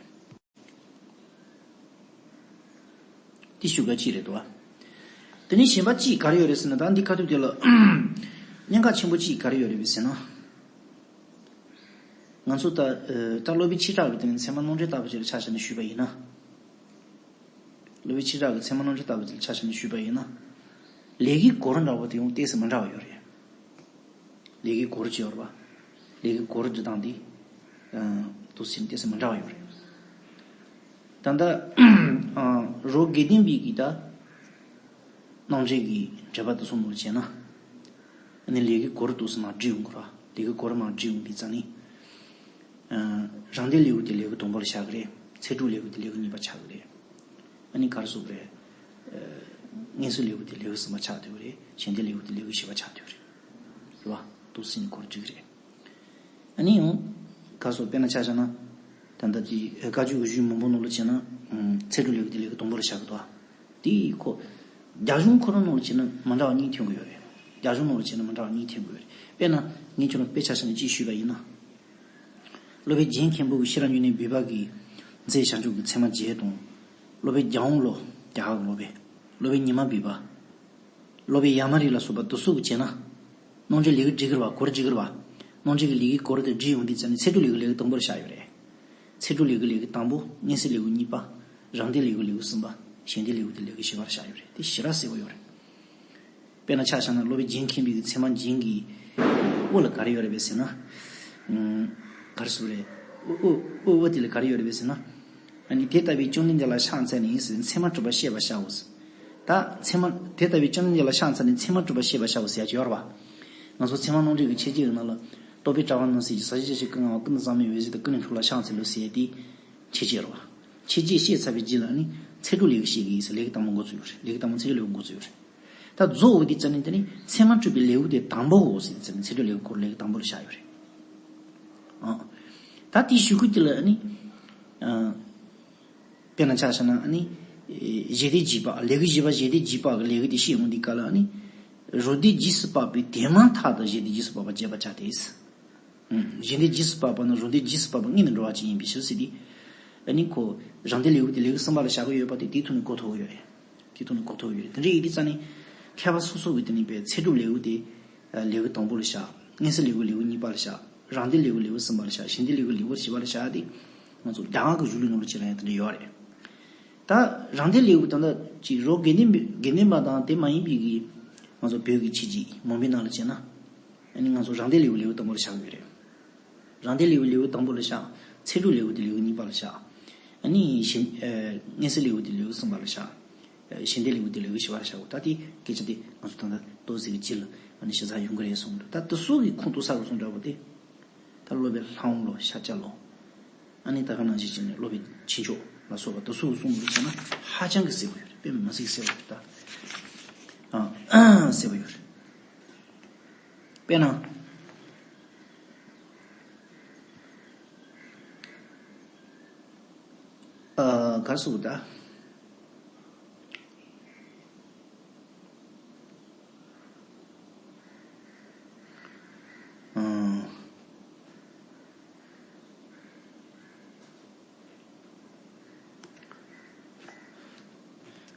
དེ་ཞུ་ག་ཅིག་རེད་འདུག་པ། དེ་ནས་གཞན་པ་ཅིག་ག་རེ་ཡོད་རེད་ཟེར་ན། ད་འདི་ཁ་ཐུག་དེ་ལ་གནད་འགག་ཆེན་པོ་ཅིག་ག་རེ་ཡོད་རེད་པས་ཟེར་ན། ང་ཚོ་ད། ཨ། ད་སློབ་དཔོན་ཆོས་གྲགས་ཀྱི་དེ་ནི་ཚད་མ་རྣམ་འགྲེལ་ལྟ་བུ་ཅིག་ལ་ཆ་བཞག་ནས་ཞུས་པ་ཡིན་ན། སློབ་དཔོན་ཆོས་གྲགས་ཀྱི་ཚད་མ་རྣམ་འགྲེལ་ལྟ་བུ་དེ་ལ་ཆ་བཞག་ནས་ཞུས་པ་ཡིན་ན། ལས་ཀྱི་སྒོར་འདྲ་བོ་དེ་ཡང་ཏོག་ཙམ་མི་འདྲ་བ་ཡོད་རེད། ལས་ཀྱི་སྒོར་ཅིག་ཡོད་རེད་པ། ལས་ཀྱི་སྒོར་འབྲི་སྟངས་དེ། ཨ། ཏོག་ཙམ་ཏོག་ཙམ་མི་འདྲ་བ་ཡོད་རེད། ད་ལྟ་ཨ། རོ་དགེ་ལྡན་པའི་གི་ད་རྣམ་འགྲེལ་གྱི་འགྲེལ་པ་དེ་ཚོ་ནང་བྱས་ན། ཨ་ནི་ལས་ཀྱི་སྒོར་ཏོག་ཙམ་མར་བྲིས་ཡོང་གི་རེད་པ། ལས་ཀྱི་སྒོར་མར་བྲིས་ཡོང་དུས་ཙ་ནི། ཨ། རང་སྡེ་ལེའུ་དེ་ལེའུ་དང་པོ་ལ་བཞག་གི་རེད། ཚད་གྲུབ་ལེའུ་དེ་ལེའུ་གཉིས་པ་ཆགས་ཀྱི་རེད། ཨ་ནི་ག་རེ་ཟེར་དགོས་རེད། ཨ། མངོན་གསལ་ལེའུ་དེ་ལེའུ་གསུམ་པ་ཆགས་བསྡད་ཀྱི་རེད། གཞན་སྡེ་ལེའུ་དེ་ལེའུ་བཞི་པ་ཆགས་བསྡད་ཀྱི་རེད། རེད་པ། ཏོག་ཙམ་སྒོར་བྲིས་ཀྱི་རེད། ཨ་ནི་ཡང་ག་རེ་ཟེར། དཔེར་ན་ཆ་བཞག་ན། ད་ལྟ་དེ་བཀའ་བརྒྱུད་ཀྱི་གཞུང་མང་པོ་ནང་ལ་བྱས་ན། ཨ། ཚད་གྲུབ་ལེའུ་དེ་ལེའུ་དང་པོ་ལ་བཞག་གི་འདུག་པ། དེ་ཁོ། རྒྱ་གཞུང་ཁོ་རང་ནང་ལ་བྱས་ན་མི་འདྲ་བ་གཉིས་ཐོན་གྱི་ཡོད་རེད། རྒྱ་གཞུང་ནང་ལ་བྱས་ན་མི་འདྲ་བ་གཉིས་ཐོན་གྱི་ཡོད་རེད། དཔེར་ན་ངས་ཁྱོད་ལ་དཔེ་ཆ་བཞག་ནས་གཅིག་ཞུས་པ་ཡིན་ན། སློབ་དཔོན་རྒྱན་མཁན་པོ་གིས་ཤེས་རབ་འབྱུང་གནས་བོད་པ་གི་མཛད་བྱ་མཆོག་གི་ཚད་མ་བརྒྱད་དང་། སློབ་དཔོན་རྒྱལ་དབང་བློ། རྒྱ་གར་གྱི་སློབ་དཔོན། སློབ་དཔོན་ཉི་མ་བོད་པ། སློབ་དཔོན་ཡ་མ་རི་ལ་སོགས་པ་དེ་ཚོ་གིས་བྱས་ན། རྣམ་འགྲེལ་ལེའུ་བྲིས་ཀྱི་རེད་པ། སྒོར་བྲིས་ཀྱི་རེད་པ། རྣམ་འགྲེལ་གྱི་ལེའུའི་སྒོར་དེ་བྲིས་ཡོང་དུས་ཙ་ནི་ཚད་གྲུབ་ལེའུ་གི་ལེའུ་དང་པོ་ལ་བཞག་ཡོད་རེད། ཚད་གྲུབ་ལེའུ་གི་ལེའུ་དང་པོ། མངོན་གསལ་ལེའུ་གཉིས་པ། རང་སྡེ་ལེའུ་གི་ལེའུ་གསུམ་པ། གཞན་སྡེ་ལེའུ་གི་ལེའུ་བཞི་པ་ལ་བཞག་ཡོད་རེད། དེ་ཞེ་དྲག་གསལ་པོ་ཡོད་རེད། དཔེར་ན་ཆ་བཞག་ན་སློབ་དཔོན་རྒྱན་མཁན་པོའི་གི་ཚད་མ་རྒྱན་གྱི་དབུ་ལ་ག་རེ་ཡོད་རེད་པས་ཟེར་ན། ཨམ། ག་རེ་ཟེར་དགོས་རེད། དབུ་དབུ་དབུ་དབུ་དེ་ལ་ག་རེ་ཡོད་རེད་པས་ཟེར་ན། ཨ་ནི་དེ་ལྟ་བུའི་བཅོམ་ལྡན་འདས་ལ་ཕྱག་འཚལ་ནས་ཟེར། ཚད་མ་གྲུབ་པ་བཤད་པར་བྱའོ་ཟེར། ད་ཚད་མ་དེ་ལྟ་བུའི་བཅོམ་ལྡན་འདས་ལ་ཕྱག་འཚལ་ནས་ཚད་མ་གྲུབ་པ་བཤད་པར་བྱའོ་ཟེར་ཡག་ཅིག་ཡོད་རེད་པ། ང་ཚོ་ཚད་མ་རྣམ་འགྲེལ་གྱི་མཆོད་བརྗོད་ཀྱི་ནང་ལ། རྟོག་པའི་གྲགས་པ་རྣམས་ཟེར་གྱི། ཟ་ཞིང་བཅས་ཞིང་ཀུན་དགའ་བ། ཀུན་ཏུ་བཟང་མོའི་འོད་ཟེར་དང་། ཀུན་ནས་འཁྲུགས་ལ་ཕྱག་འཚལ་ལོ་ཟེར་ཡག་དེ་མཆོད་བརྗོད་རེད་པ། མཆོད་བརྗོད་བཤད་ཚར་བའི་རྗེས་ལ་ནི་ཚད་གྲུབ་ལེའུ་བཤད་ཀྱི་ཡིན་ཟེར། ལེའུ་དང་པོ་འགོ་ཚུགས་ཡོད་རེད། ལེའུ་དང་པོ་ཚད་གྲུབ་ལེའུ་འགོ་ཚུགས་ཡོད་རེད། ད་རྫོགས་འོང་དུས་ཙ་ནི་དེ་ནི་ཚད་མ་གྲུབ་པའི་ལེའུ་དེ་དང་པོའོ་ཟེར་ཙ་ནི་ཚད་གྲུབ་ལེའུ་སྐོར་ལེའུ་དང་པོ་ལ་བཞག་ཡོད་རེད། ཨ། ད་དེའི་གཞུག་གུ་དེ་ལ་ནི། ཨ། དཔེར་ན་ཆ་བཞག་ན་ནི། ཨེ། ཞི་བདེ་འཇིགས་པ། ལེའུ་བཞི་པ་ཞི་བདེ་འཇིགས་པ་གི་ལེའུ་དེ་བཤད་འོང་དུས་སྐབས་ལ་ནི། རོ་སྡེ་རྗེས་སུ་དཔག་པའི་དེ་མ་ཐག་ཏུ་ཞི་བདེ་རྗེས་སུ་དཔག་པ་བྱེད་པར་བྱ་སྟེ། ཨུམ། ཞི་བདེ་རྗེས་སུ་དཔག་པ་ནི་རོ་སྡེ་རྗེས་སུ་དཔག་པ་སྔོན་དུ་འགྲོ་བ་ཅན་ཡིན་པའི་ཕྱིར་ཟེར་ཏེ། ཨ་ནི་ཁོ། རང་སྡེ་ལེའུ་དེ་ལེའུ་གསུམ་པ་ལ་བཞག་གི་ཡོད་པ་དེ་དེའི་ཐོག་ནས་གོ་ཐུབ་ཀྱི་ཡོད་རེད། དེའི་ཐོག་ནས་གོ་ཐུབ་ཀྱི་ཡོད་རེད། དེ་འདྲ་ཡིན་དུས་ཙ་ནི། མཁས་པ་སོ་སོ་གིས་དེ་ནི་པའི་ཚད་གྲུབ་ལེའུ་དེ་ལེའུ་དང་པོ་ལ་བཞག། མངོན་གསལ་ལེའུ་ལེའུ་གཉིས་པ་ལ་བཞག། རང་སྡེ་ལེའུ་ལེའུ་གསུམ་པ་ལ་བཞག། གཞན་སྡེ་ལེའུ་ལེའུ་བཞི་པ་ལ་བཞག་སྟེ། ང་ཚོ་རྒྱ་གར་གྱི་གཞུང་ལུགས་ནང་ལ་བྱས་ན་ཡང་དེ་འདྲ་ཡོད་རེད། ད་རང་སྡེ་ལེའུ་ད་ལྟ་ཅིག་རོ་དགེ་ལྡན་པའི་དགེ་ལྡན་པ་དང་དེ་མ་ཡིན་པའི་གི། ང་ཚོ་བོད་ཀྱི་ཆོས་བརྒྱུད་མང་པོའི་ནང་ལ་བྱས་ན། ཨ་ནི་ང་ཚོ་རང་སྡེ་ལེའུ་ལེའུ་དང་པོ་ལ་བཞག་གི་ཡོད་རེད། རང་སྡེ་ལེའུ་ལེའུ་དང་པོ་ལ་བཞག། ཚད་གྲུབ་ལེའུ་དེ་ལེའུ་གཉིས་པ་ལ་བཞག། ཨ་ནི་གཞན། ཨ། མངོན་གསལ་ལེའུ་དེ་ལེའུ་གསུམ་པ་ལ་བཞག། ཨ། གཞན་སྡེ་ལེའུ་དེ་ལེའུ་བཞི་པ་ལ་བཞག་གོ། ད་དེ་སྐད་ཆ་དེ་ང་ཚོ་ད་ལྟ་ཏོག་ཙམ་གྱི་རྗེས་ལ་ཨ་ནི་ཞིབ་ཚགས་ཡོང་གི་རེད་གསུངས་འདུག། ད་དེ་ཚོ་གི་ཁོངས་གཏོགས་ས་གི་གསུང་འདྲ་པོ་དེ། ད་སློབ་དཔོན་ལྷ་དབང་བློ། ཤཱཀྱ་བློ། ཨ་ནི་ད་ག་ནང་བཞིན་བྱས་ནས་སློབ་དཔོན་ཆོས་མཆོག་ལ་སོགས་པ་དེ་ཚོ་གི་གསུང་འདུག་བྱས་ན་ཧ་ཅང་གི་གསལ་པོ་ཡོད་རེད། དཔེ་མི་སྲིད་གསལ་པོ་རེད་ད། ཨ། གསལ་པོ་ཡོད་རེད། དཔེར་ན། ཨ། ག་རེ་ཟེར་དགོས་ད། ཨ།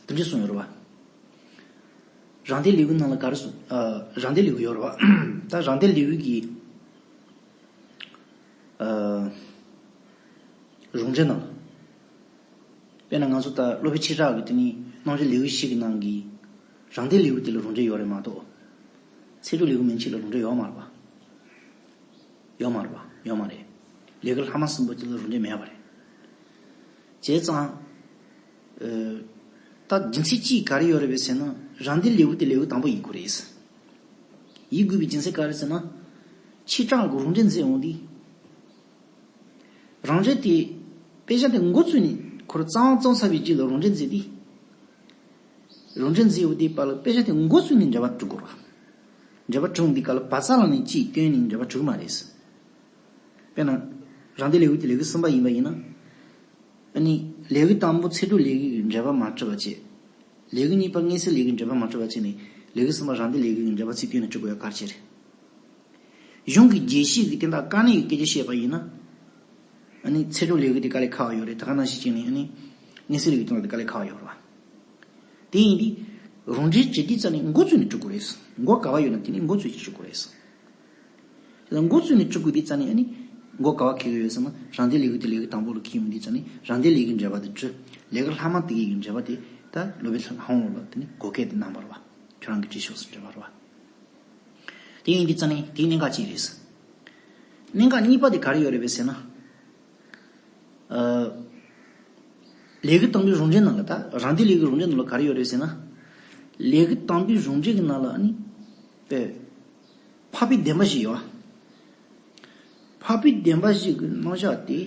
དེ་འདྲ་གསུངས་ཡོད་རེད་པ། རང་སྡེ་ལེའུའི་ནང་ལ་ག་རེ་གསུངས། ཨ། རང་སྡེ་ལེའུ་ཡོད་རེད་པ། ད་རང་སྡེ་ལེའུ་གི། ཨ། རང་འགྲེལ་ནང་ལ། དཔེར་ན་ང་ཚོ་ད་སློབ་དཔོན་ཆོས་གྲགས་ཀྱི་དེ་ནི་རྣམ་འགྲེལ་ལེའུ་བཞི་གི་ནང་གི་རང་སྡེ་ལེའུ་དེ་ལ་རང་འགྲེལ་ཡོད་རེད་མ་གཏོགས། ཚད་གྲུབ་ལེའུ་མན་ཆད་ལ་རང་འགྲེལ་ཡོད་མ་རེད་པ། ཡོད་མ་རེད་པ། ཡོད་མ་རེད། ལས་ཀྱི་ལྷག་མ་གསུམ་པོ་དེ་ལ་རང་འགྲེལ་མེད་པ་རེད། བྱས་ཙང་། ཨ། ད་རྒྱུ་མཚན་གཅིག་ག་རེ་ཡོད་རེད་པས་ཟེར་ན། རང་སྡེ་ལེའུ་དེ་ལེའུ་དང་པོ་ཡིན་དགོས་རེད། ཡིན་དགོས་པའི་རྒྱུ་མཚན་ག་རེ་ཟེར་ན། ཆོས་གྲགས་ཀྱིས་རང་འགྲེལ་མཛད་འོང་དུས། རང་འགྲེལ་དེ། དཔེ་ཆ་དེ་འགོ་བཙུགས་ནས་ཁོ་རང་རྩོམ་རྩོམ་ཚར་བའི་རྗེས་ལ་རང་འགྲེལ་མཛད་དུས། རང་འགྲེལ་མཛད་ཡོང་དུས་པ་ལ་དཔེ་ཆ་དེ་འགོ་བཙུགས་ནས་འགྲེལ་པ་སྒྲུབ་དགོས་རེད། འགྲེལ་པ་སྒྲུབ་འདི་ག་ལ་བ་ཚ་ལ་ནི་གཅིག་བཏོན་ནས་འགྲེལ་པ་སྒྲུབ་མ་རེད། དཔེར་ན། རང་སྡེ་ལེའུ་དེ་ལེའུ་གསུམ་པ་ཡིན་པ་ཡིན་ན། ཨ་ནི། ལེའུ་དང་པོ་ཚད་གྲུབ་ལེའུ་གི་འགྲེལ་པ་མ་གྲུབ་པ་བྱས། ལེའུ་གཉིས་པ་མངོན་གསལ་ལེའུ་གི་འགྲེལ་པ་མ་གྲུབ་པ་བྱས་ནས་ལེའུ་གསུམ་པ་རང་སྡེ་ལེའུ་གི་འགྲེལ་པ་ཚིག་བཏོན་ནས་སྒྲུབ་དགོས་ཡ་ག་རེ་བྱས་རེད། གཞུང་གི་རྒྱས་བཤད་ཀྱི་དོན་དག་དཀའ་གནད་ཀྱི་སྐད་ཆ་བཤད་པ་ཡིན་ན། ཨ་ནི་ཚད་གྲུབ་ལེའུ་གི་དེ་དཀའ་ལས་ཁག་པ་ཡོད་རེད། ད་ག་ནང་བཞིན་བྱས་ནས་ཨ་ནི། མངོན་གསལ་ལེའུ་གི་དོན་དག་དེ་དཀའ་ལས་ཁག་པ་ཡོད་རེད་པ། དེ་ཡིན་དུས། རང་འགྲེལ་བྱེད་དུས་ཙ་ནི་འགོ་བཙུགས་ནས་སྒྲུབ་དགོས་རེད། མགོ་ག་པར་ཡོད་ན་དེ་ནས་འགོ་བཙུགས་ནས་སྒྲུབ་དགོས་རེད། དེ་ལ་འགོ་བཙུགས་ནས་སྒྲུབ་དགོས་དུས་ཙ་ནི་ཨ་ནི། མགོ་ག་པར་འཁེལ་གྱི་ཡོད་ཟེར་ན། རང་སྡེ་ལེའུ་དེ་ལེའུ་དང་པོ་ལ་འཁེལ་ཡོང་དུས་ཙ་ནི་རང་སྡེ་ལེའུ་གི་འགྲེལ་པ་དེ་སྒྲུབ། ལེའུ་ལྷག་མ་དེ་གི་འགྲེལ་པ་དེ། ད་སློབ་དཔོན་ལྷ་དབང་ལུང་ལ་དེ་ནི་བགོ་སྐལ་དེ་གནང་བ་རེད་བ། ཁྱོད་རང་གིས་བྲིས་ཤོག་ཟེར་འདྲ་བ་རེད་བ། དེ་ཡིན་དུས་ཙང་ནི་དེའི་གནད་འགག་ཅིག་རེད། གནད་འགག་གཉིས་པ་དེ་ག་རེ་ཡོད་རེད་པས་ཟེར་ན། ཨ། ལས་ཀྱི་དང་པོའི་རང་འགྲེལ་ནང་ལ། ད་རང་སྡེ་ལས་ཀྱི་རང་འགྲེལ་ནང་ལ་ག་རེ་ཡོད་རེད་ཟེར་ན། ལས་ཀྱི་དང་པོའི་རང་འགྲེལ་གྱི་ནང་ལ་ཨ་ནི། པས། འཕགས་པའི་བདེན་པ་བཞི་ཡོད། འཕགས་པའི་བདེན་པ་བཞི་གི་རྣམ་གཞག་དེ།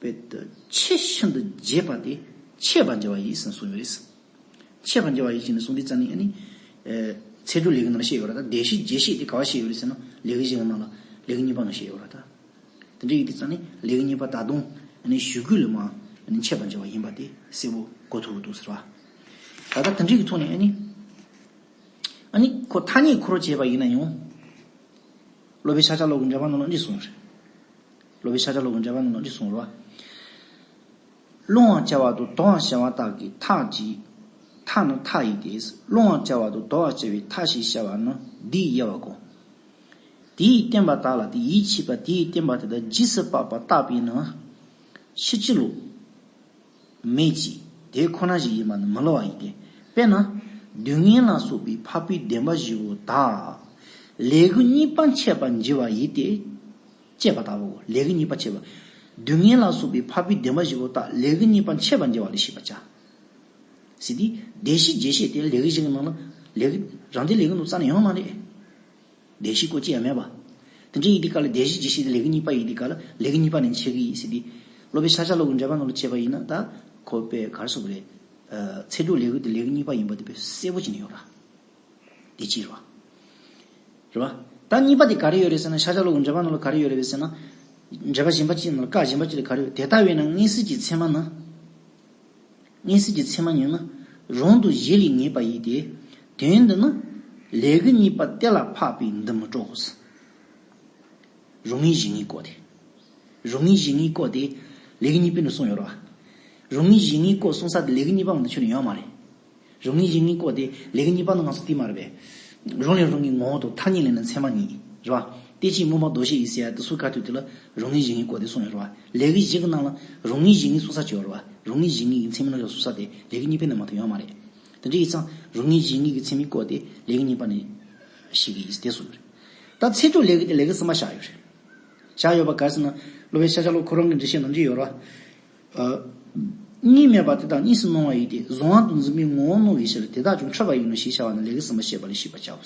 པས། ཆེས་ཤིན་ཏུ་རྒྱས་པ་དེ་འཆད་པར་བགྱི་བ་ཡིན་ཟེར་གསུངས་ཡོད་རེད། འཆད་པར་བགྱི་བ་ཡིན་ཟེར་ནས་གསུངས་དུས་ཙང་ནི་ཨ་ནི། ཨེ། ཚིག་འབྲུ་ལས་ཀྱི་ནང་བཤད་ཡོད་རེད། ད་བདེན་བཞིའི་རྒྱས་བཤད་དེ་ག་བ་བཤད་ཡོད་རེད་ཟེར་ན་ལས་ཀྱི་བཞི་གི་ནང་ལ་ལས་ཀྱི་གཉིས་པ་ནང་བཤད་ཡོད་རེད་ད། དེ་འདྲ་ཡིན་དུས་ཙང་ནི་ལས་ཀྱི་གཉིས་པ་ད་དུང་ཨ་ནི་ཞུ་དགོས་ལ་མ་ཨ་ནི་འཆད་པར་བགྱི་བ་ཡིན་པ་དེ་གསལ་པོ་གོ་ཐུབ་ཀྱི་འདུག་ཟེར་བ། ད་ལྟ་དེ་འདྲའི་གི་ཐོག་ནས་ཨ་ནི། ཨ་ནི་ཁོ་ཐ་སྙད་ཁོ་རང་བྱས་པ་ཡིན་ན་ཡང་། སློབ་དཔོན་ཤཱཀྱ་བློ་གི་འགྲེལ་པ་ནང་ལ་འདི་གསུངས་རེད། སློབ་དཔོན་ཤཱཀྱ་བློ་གི་འགྲེལ་པ་ནང་ལ་འདི་གསུངས་རེད་བ། སློང་བར་བྱ་བ་དང་དོར་བར་བྱ་བ་དག་གི་མཐའ་གཅིག་མཐའ་ནི་མཐའ་ཡིན་ཏེ། སློང་བར་བྱ་བ་དང་དོར་བར་བྱ་བའི་མཐའ་ཞེས་བྱ་བ་ནི་འདིའི་དབྱེ་བ་གོ། དེས་བསྟན་པ་དག་ལ་དེ་ཡིད་ཆེས་པ་དེས་བསྟན་པ་དེ་དག་རྗེས་སུ་དཔག་པ་བརྟགས་པས་ན། ཕྱིན་ཅི་ལོག་མེད་ཅིང་དེ་ཁོ་ན་ཞིག་ཡིན་པ་ནི་མི་སླུ་བ་ཡིན་ཏེ། དཔེར་ན། སྡུག་བསྔལ་ལ་སོགས་པའི་འཕགས་པའི་བདེན་པ་བཞི་པོ་དག་ལས་ཀྱི་གཉིས་པ་འཆད་པར་བགྱི་བ་ཡིན་ཏེ། ཅེས་པ་ལྟ་བུའོ། ལས་ཀྱི་གཉིས་པ་འཆད་པ། སྡུག་བསྔལ་ལ་སོགས་པའི་འཕགས་པའི་བདེན་པ་བཞི་པོ་དག་ལས་ཀྱི་གཉིས་པ་འཆད་པར་བགྱི་བ་ལ་ཤེས་པར་བྱ། ཟེར་དུས་བདེན་བཞིའི་རྒྱས་བཤད་དེ་ལས་ཀྱི་བཞི་གི་ནང་ལ་ལས་ཀྱི་རང་སྡེ་ལས་ཀྱི་ནང་རྩ་ནས་ཡོད་མ་རེད། བདེན་བཞི་ཀོ་ཅི་ཡང་མེད་པ། དེ་འདྲ་ཡིན་དུས་སྐབས་ལ་བདེན་བཞིའི་རྒྱས་བཤད་དེ་ལས་ཀྱི་གཉིས་པ་ཡིན་དུས་སྐབས་ལ་ལས་ཀྱི་གཉིས་པ་ནས་འཆད་ཀྱི་ཡིན་ཟེར་དུས། སློབ་དཔོན་ཤཱཀྱ་བློ་གི་འགྲེལ་པ་ནང་ལ་བྱས་པ་ཡིན་ན་ད་ཁོ་པས་ག་རེ་གསུངས་པ་རེད། ཨ། ཚིག་འབྲུ་ལས་ཀྱི་དེ་ལས་ཀྱི་གཉིས་པ་ཡིན་པ་དེ་དཔེ་གསལ་པོ་བྱས་ནས་ཡོད་ར། དེ་གཅིག་རེད་བ། རེད་བ། ད་གཉིས་པ་དེ་ག་རེ་ཡོད་རེད་ཟེར་ན། ཤཱཀྱ་བློ་གི་འགྲེལ་པ་ནང་ལ་ག་རེ་ཡོད་རེད་ཟེར་ན། འགྲེལ་པ་གཞན་པ་གཅིག་ནང་ལ། བཀའ་གཞན་པ་གཅིག་ལ་ག་རེ་ཡོད། དེ་ལྟ་བས་ན་མངོན་གསལ་གྱི་ཚད་མ་ནི། མངོན་གསལ་གྱི་ཚད་མ་ཉིད་ནི་རང་དུ་གཞི་ལས་ངེས་པ་ཡིན་ཏེ། དོན་འདི་ནི་ལས་ཀྱི་གཉིས་པ་དེ་ལ་འཕགས་པའི་འདུ་མི་སྤྲོ། རང་ངེས་གཞན་ངེས་སྐོར་ཏེ། རང་ངེས་གཞན་ངེས་སྐོར་ཏེ་ལས་ཀྱི་གཉིས་པའི་ནང་གསུངས་ཡོད་རེད་བ། རང་ངེས་གཞན་ངེས་སྐོར་གསུངས་ས་དེ་ལས་ཀྱི་གཉིས་པ་མ་གཏོགས་ཁྱོན་ནས་ཡོད་མ་རེད། རང་ངེས་གཞན་ངེས་སྐོར་དེ་ལས་ཀྱི་གཉིས་པ་ནི་ང་ཚོ་དེ་མ་རེད་པས། རང་ལས་རང་གི་ངོ་བོ་དང་ཐ་སྙད་ལས་ནི་ཚད་མ་ཉིད་རེད་བ། དེ་ཕྱིར་སྨོན་པ་མདོ་བཤད་ཡིན་ཟེར་ཡ་དེ་ཚོ་ག་དུས་དེ་ལ་རང་ངེས་གཞན་ངེས་སྐོར་དེ་གསུངས་ཡོད་རེད་བ། ལས་ཀྱི་བཞི་གི་ནང་ལ་རང་ངེས་གཞན་ངེས་གསུངས་ས་ཅིག་ཡོད་རེད་བ། རང་ངེས་གཞན་ངེས་ཀྱི་ཚད་མའི་རྣམ་གཞག་གསུངས་ས་དེ་ལས་ཀྱི་གཉིས་པའི་ནང་མ་གཏོགས་ཡོད་མ་རེད། དེ་འདྲ་ཡིན་ཙང་རང་ངེས་གཞན་ངེས་ཀྱི་ཚད་མའི་སྐོར་དེ་ལས་ཀྱི་གཉིས་པ་ནས་བཤད་ཀྱི་ཡིན་ཟེར་དེ་གསུངས་ཡོད་རེད། ད་ཚིག་འབྲུ་ལས་ཀྱི་དེ་ལས་ཀྱི་གསུམ་པ་བཞག་ཡོད་རེད། བཞག་ཡོད་པ་ག་རེ་ཟེར་ན། སློབ་དཔོན་ཤཱཀྱ་བློ་ཁོ་རང་གི་འགྲེལ་བཤད་ནང་བྲིས་ཡོད་རེད་བ། ཨ། གཉིས་མེད་པ་དེ་དག་གཉིས་སུ་སྣང་བ་ཡིན་ཏེ། གཟུང་བ་དང་འཛིན་པའི་ངོ་བོ་སྣང་བའི་ཕྱིར། དེ་དག་ཀྱང་འཁྲུལ་པ་ཡིན་ནོ་ཞེས་བྱ་བ་ནི་ལས་ཀྱི་གསུམ་པ་བཤད་པ་ལས་ཤེས་པར་བྱའོ།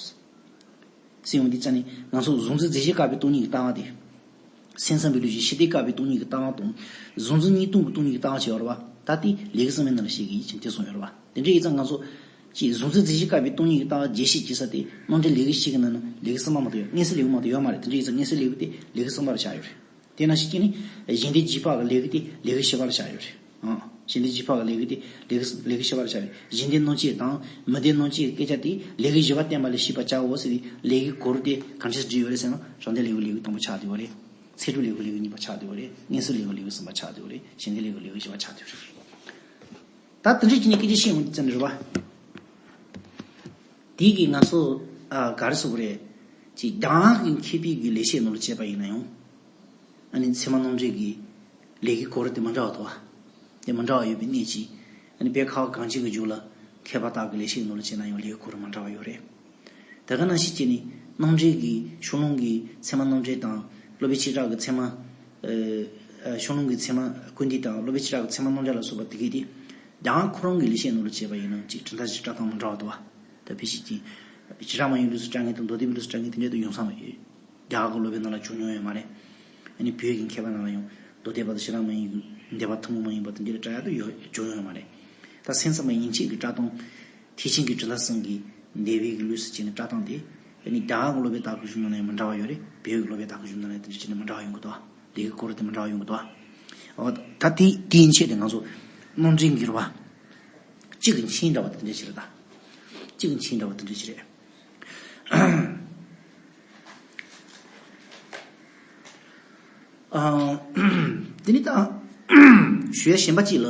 ཟེར་ཡོང་དུས་ཙ་ནི་ང་ཚོ་གཟུང་འཛིན་རྫས་གཞན་བཀག་པའི་སྟོང་ཉིད་ཀྱི་ལྟ་བ་དེ། སེམས་ཙམ་པའི་ལུགས་ཀྱི་ཕྱི་ལྟས་བཀག་པའི་སྟོང་ཉིད་ཀྱི་ལྟ་བ་དང་། གཟུང་འཛིན་གཉིས་སྟོང་གི་སྟོང་ཉིད་ཀྱི་ལྟ་བ་བྱས་པ་རེད་བ། ད་དེ་ལས་ཀྱི་གསུམ་པའི་ནང་ལ་བཤད་ཀྱི་ཡིན་ཅེས་དེ་གསུངས་ཡོད་རེད་བ། དེ་འདྲ་ཡིན་ཙང་ང་ཚོ་ཅིག་གཟུང་འཛིན་རྫས་གཞན་བཀག་པའི་སྟོང་ཉིད་ཀྱི་ལྟ་བ་རྒྱས་བཤད་བྱེད་ས་དེ་རྣམ་འགྲེལ་ལས་ཀྱི་བཞི་གི་ནང་ན་ལས་ཀྱི་གསུམ་པ་མ་གཏོགས་ཡོད། མངོན་གསལ་ལས་ཀྱི་མ་གཏོགས་ཡོད་མ་རེད། དེ་འདྲ་ཡིན་ཙང་མངོན་གསལ་ལས་ཀྱི་དེ་ལས་ཀྱི་གསུམ་པ་རུ་བཞག་ཡོད་རེད། དེ་ནང་བཞིན་གྱི་ནི་གཞན་སྡེ་རྒྱུད་པ་གི་ལས་ཀྱི་དེ་ལས་ཀྱི་བཞི་པ་རུ་བཞག་ཡོད་རེད། ཨང་། གཞན་སྡེ་རྒྱུད་པ་གི་ལས་ཀྱི་དེ་ལས་ཀྱི་ལས་ཀྱི་བཞི་པ་རུ་བཞག་ཡོད་རེད། གཞན་སྡེ་རྣམ་བཅད་དང་མི་སྡེ་རྣམ་བཅད་ཀྱི་སྐད་ཆ་དེ་ལས་ཀྱི་བཞི་པ་བསྟན་པ་ལས་ཤེས་པར་བྱའོ་ཟེར་ཏེ་ལས་ཀྱི་གོ་རིམ་དེ་གང་འདྲས་བསྒྲིགས་ཡོད་རེད་ཟེར་ན། རང་སྡེ་ལས་ཀྱི་ལས་ཀྱི་དང་པོ་ཆགས་བསྡད་ཡོད་རེད། ཚིག་འབྲུ་ལས་ཀྱི་ལས་ཀྱི་གཉིས་པ་ཆགས་བསྡད་ཡོད་རེད། མངོན་གསལ་ལས་ཀྱི་ལས་ཀྱི་གསུམ་པ་ཆགས་བསྡད་ཡོད་རེད། གཞན་སྡེ་ལས་ཀྱི་ལས་ཀྱི་བཞི་པ་ཆགས་བསྡད་ཡོད་རེད། ད་དེ་འདྲ་བྱས་ནས་སྐད་ཆ་བཤད་ཡོང་དུས་ཙམ་རེད་བ། དེ་གིས་ང་ཚོ་ཨ་ག་རེ་ཟེར་དགོས་རེད། ཅིག་གདམས་ངག་གི་མཁས་པའི་གི་ལེགས་བཤད་ནང་ལ་བྱས་པ་ཡིན་ན་ཡང་། ཨ་ནི་ཚད་མ་རྣམ་འགྲེལ་གྱི་ལས་ཀྱི་གོ་རིམ་དེ་མི་འདྲ་བ་འདུག་བ། དེ་མི་འདྲ་བ་ཡོད་པའི་གནད་ཀྱིས། ཨ་ནི་དཔེ་ཁ་བ་གངས་ཅན་གྱི་ལྗོངས་ལ་མཁས་པ་དག་གི་ལེགས་བཤད་ནང་ལ་བྱས་ན་ཡང་ལས་ཀྱི་གོ་རིམ་མི་འདྲ་བ་ཡོད་རེད། དེ་ག་ནང་བཞིན་བྱས་ནས་རྣམ་འགྲེལ་གྱི་ཤོ་ལོང་གི་ཚད་མ་རྣམ་འགྲེལ་དང་། སློབ་དཔོན་ཆོས་གྲགས་ཀྱི་ཚད་མ། ཨ་ཨ་ཤོ་ལོང་གི་ཚད་མ་ཀུན་བཏུས་དང་སློབ་དཔོན་ཆོས་གྲགས་ཀྱི་ཚད་མ་རྣམ་འགྲེལ་ལ་སོགས་པ་དེ་གས་དེ། གདམས་ངག་ཁོ་རང་གི་ལེགས་བཤད་ནང་ལ་བྱས་པ་ཡིན་ན་ཅིག་གྲུབ་མཐའ་བཞིའི་བཀྲག་མདངས་མི་འདྲ་བ་འདུག་བ། ད་ཕལ་ཆེར་ཅིག་བྱེ་བྲག་སྨྲ་བའི་ལུགས་སུ་བཀྲལ་མཁན་དང་མདོ་སྡེ་པའི་ལུགས་སུ་བཀྲལ་མཁན་དེ་འདྲ་དུ་ཡོང་ས་མ་ཡོད། རྒྱ་གར་གྱི་སློབ་དཔོན་ནང་ལ་བྱུང་མྱོང་ཡོད་མ་རེད། ཨ་ནི་བོད་ཀྱི་མཁས་པ་ནང་ལ་ཡང་མདོ་སྡེ་པ་དང་བྱེ་བྲག་སྨྲ་བའི་འདོད་པ་ཐུན་མོང་མ་ཡིན་པ་དེ་འདྲ་བཀྲལ་ཡག་ཏུ་ཡོད་བྱུང་ཡོད་མ་རེད། ད་སེམས་ཙམ་པ་ཡན་ཆད་ཀྱི་བཀྲག་མདངས། ཐེག་ཆེན་གྱི་གྲུབ་མཐའ་གསུམ་གྱི་འདོད་པའི་གི་ལུགས་སུ་བྱས་ནས་བཀྲག་མདངས་དེ། ཨ་ནི་རྒྱ་གར་གྱི་སློབ་དཔོན་དག་གི་གཞུང་ནང་ལ་ཡང་མི་འདྲ་བ་ཡོད་རེད། བོད་ཀྱི་སློབ་དཔོན་དག་གི་གཞུང་ནང་ལ་ཡང་དེ་འདྲ་བྱས་ནས་མི་འདྲ་བ་ཡོང་གི་འདུག་ལས་ཀྱི་སྐོར་དེ་མི་འདྲ་བ་ཡོང་གི་འདུག་འོ་ད་དེ་དེ་ཡན་ཆད་དེ་ང་ཚོ་རྣམ་འགྲེལ་འགྱུར་བ་གཅིག་གི་མཆན་འདྲ་བ་དེ་འདྲ་ཞིག་རེད་ད། གཅིག་གི་མཆན་འདྲ་བ་དེ་འདྲ་ཞིག་རེད། ཨ། དེ་ནི་ད་ཞུ་ཡ་གཞན་པ་གཅིག་ལ།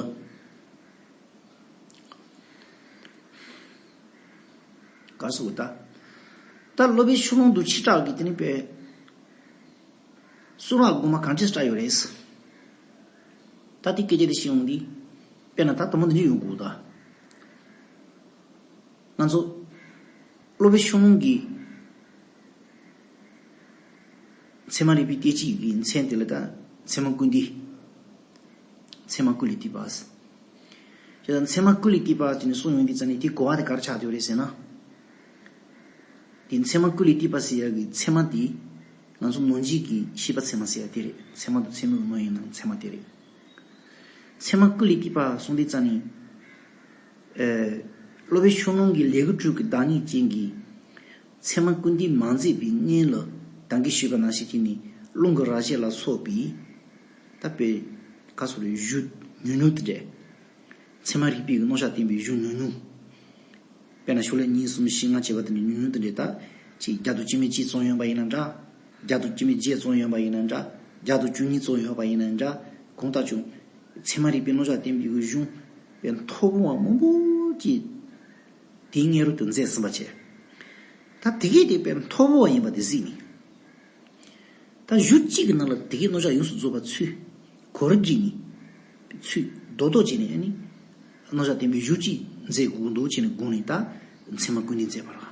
ག་རེ་ཟེར་དགོས་ད། ད་སློབ་དཔོན་ཤོ་ལོང་དང་ཆོས་གྲགས་ཀྱིས་དེ་ནི་དཔེ། གསུང་རབ་དགོངས་པ་གང་འདྲས་བཀྲལ་ཡོད་རེད། ད་དེ་སྐད་ཆ་དེ་བཤད་ཡོང་དུས། དཔེར་ན་ད་དུམ་བུ་འདི་འདྲ་ཡོང་དགོས་ད། ང་ཚོ་སློབ་དཔོན་ཆོས་ལོངས་ཀྱི་ཚད་མ་རིག་པའི་སྐད་ཅིག་གི་མཚན་དེ་ལ་ད་ཚད་མ་ཀུན་བཏུས། ཚད་མ་ཀུན་ལས་བཏུས་པ། ཞེས་ད་ཚད་མ་ཀུན་ལས་བཏུས་པ་ཅེས་ནས་གསུངས་ཡོང་དུས་ཙ་ནས་དེ་གོ་བ་དེ་ག་རེ་ཆགས་བསྡད་ཡོད་རེད་ཟེར་ན། དེ་ཚད་མ་ཀུན་ལས་བཏུས་པ་ཟེར་ཡག་གི་ཚད་མ་དེ་ང་ཚོ་ནང་བཞིན་གྱི་ཤེས་པ་ཚད་མ་ཟེར་ཡག་དེ་རེད། ཚད་མ་དང་ཚད་མའི་དབང་ཡིན་ནའང་ཚད་མ་དེ་རེད། ཚད་མ་ཀུན་ལས་བཏུས་པ་གསུངས་དུས་ཙ་ནས། ཨེ། སློབ་དཔོན་ཆོས་ལོངས་ཀྱིས་ལས་ཀྱི་སྤྲོས་ཀྱི་བདག་ཉིད་ཅན་གྱི་ཚད་མ་ཀུན་བཏུས་མ་མཛད་པའི་སྔོན་ལ་ད་གིན་ཞུས་པ་ནང་བཞིན་བྱས་ནས་རླུང་གི་རྭ་ཅོ་ལ་སོགས་པའི་ད་དཔེ་ག་སོགས་རེད། གཞུང་ཉུང་ཉུང་དེ་འདྲས། ཚད་མ་རིག་པའི་རྣམ་གཞག་བསྟན་པའི་གཞུང་ཉུང་ཉུང་། དཔེར་ན་ཤོ་ལོ་ཀ་གཉིས་གསུམ་བཞི་ལྔ་བྱས་པ་དེ་འདྲ་ཉུང་ཉུང་དེ་འདྲས། ད་ཅིག་བརྒྱ་དང་བཅུ་མེད་གཅིག་ཙམ་ཡོད་པ་ཡིན་ན་འདྲ། བརྒྱ་དང་བཅུ་མེད་བརྒྱད་ཙམ་ཡོད་པ་ཡིན་ན་འདྲ། བརྒྱ་དང་བཅུ་གཉིས་ཙམ་ཡོད་པ་ཡིན་ན་འདྲ། གང་ལྟར་ཀྱང་ཚད་མ་རིག་པའི་རྣམ་གཞག་བསྟན་པའི་གཞུང་དཔེ་མཐོ་པོ་བ་མང་པོ་ཅིག་དེའི་སྔོན་རོལ་དུ་མཛད་ཟིན་པ་བྱས། ད་དེ་གས་དེ་དཔེ་མཐོ་པོ་བ་ཡིན་པ་དེ་གཟིགས་ནས། ད་གཞུང་གཅིག་གི་ནང་ལ་དེ་གའི་རྣམ་གཞག་ཡོངས་སུ་རྫོགས་པ་ཚུར་གོ་རིམ་བརྒྱུད་ནས། ཚུར་རྡོག་རྡོག་བྱས་ནས་ཨ་ནི། རྣམ་གཞག་བསྟན་པའི་གཞུང་གཅིག་མཛད་དགོས་འདུག་བྱས་ནས་དགོངས་ནས་ད་ཚད་མ་ཀུན་བཏུས་མཛད་པ་རེད།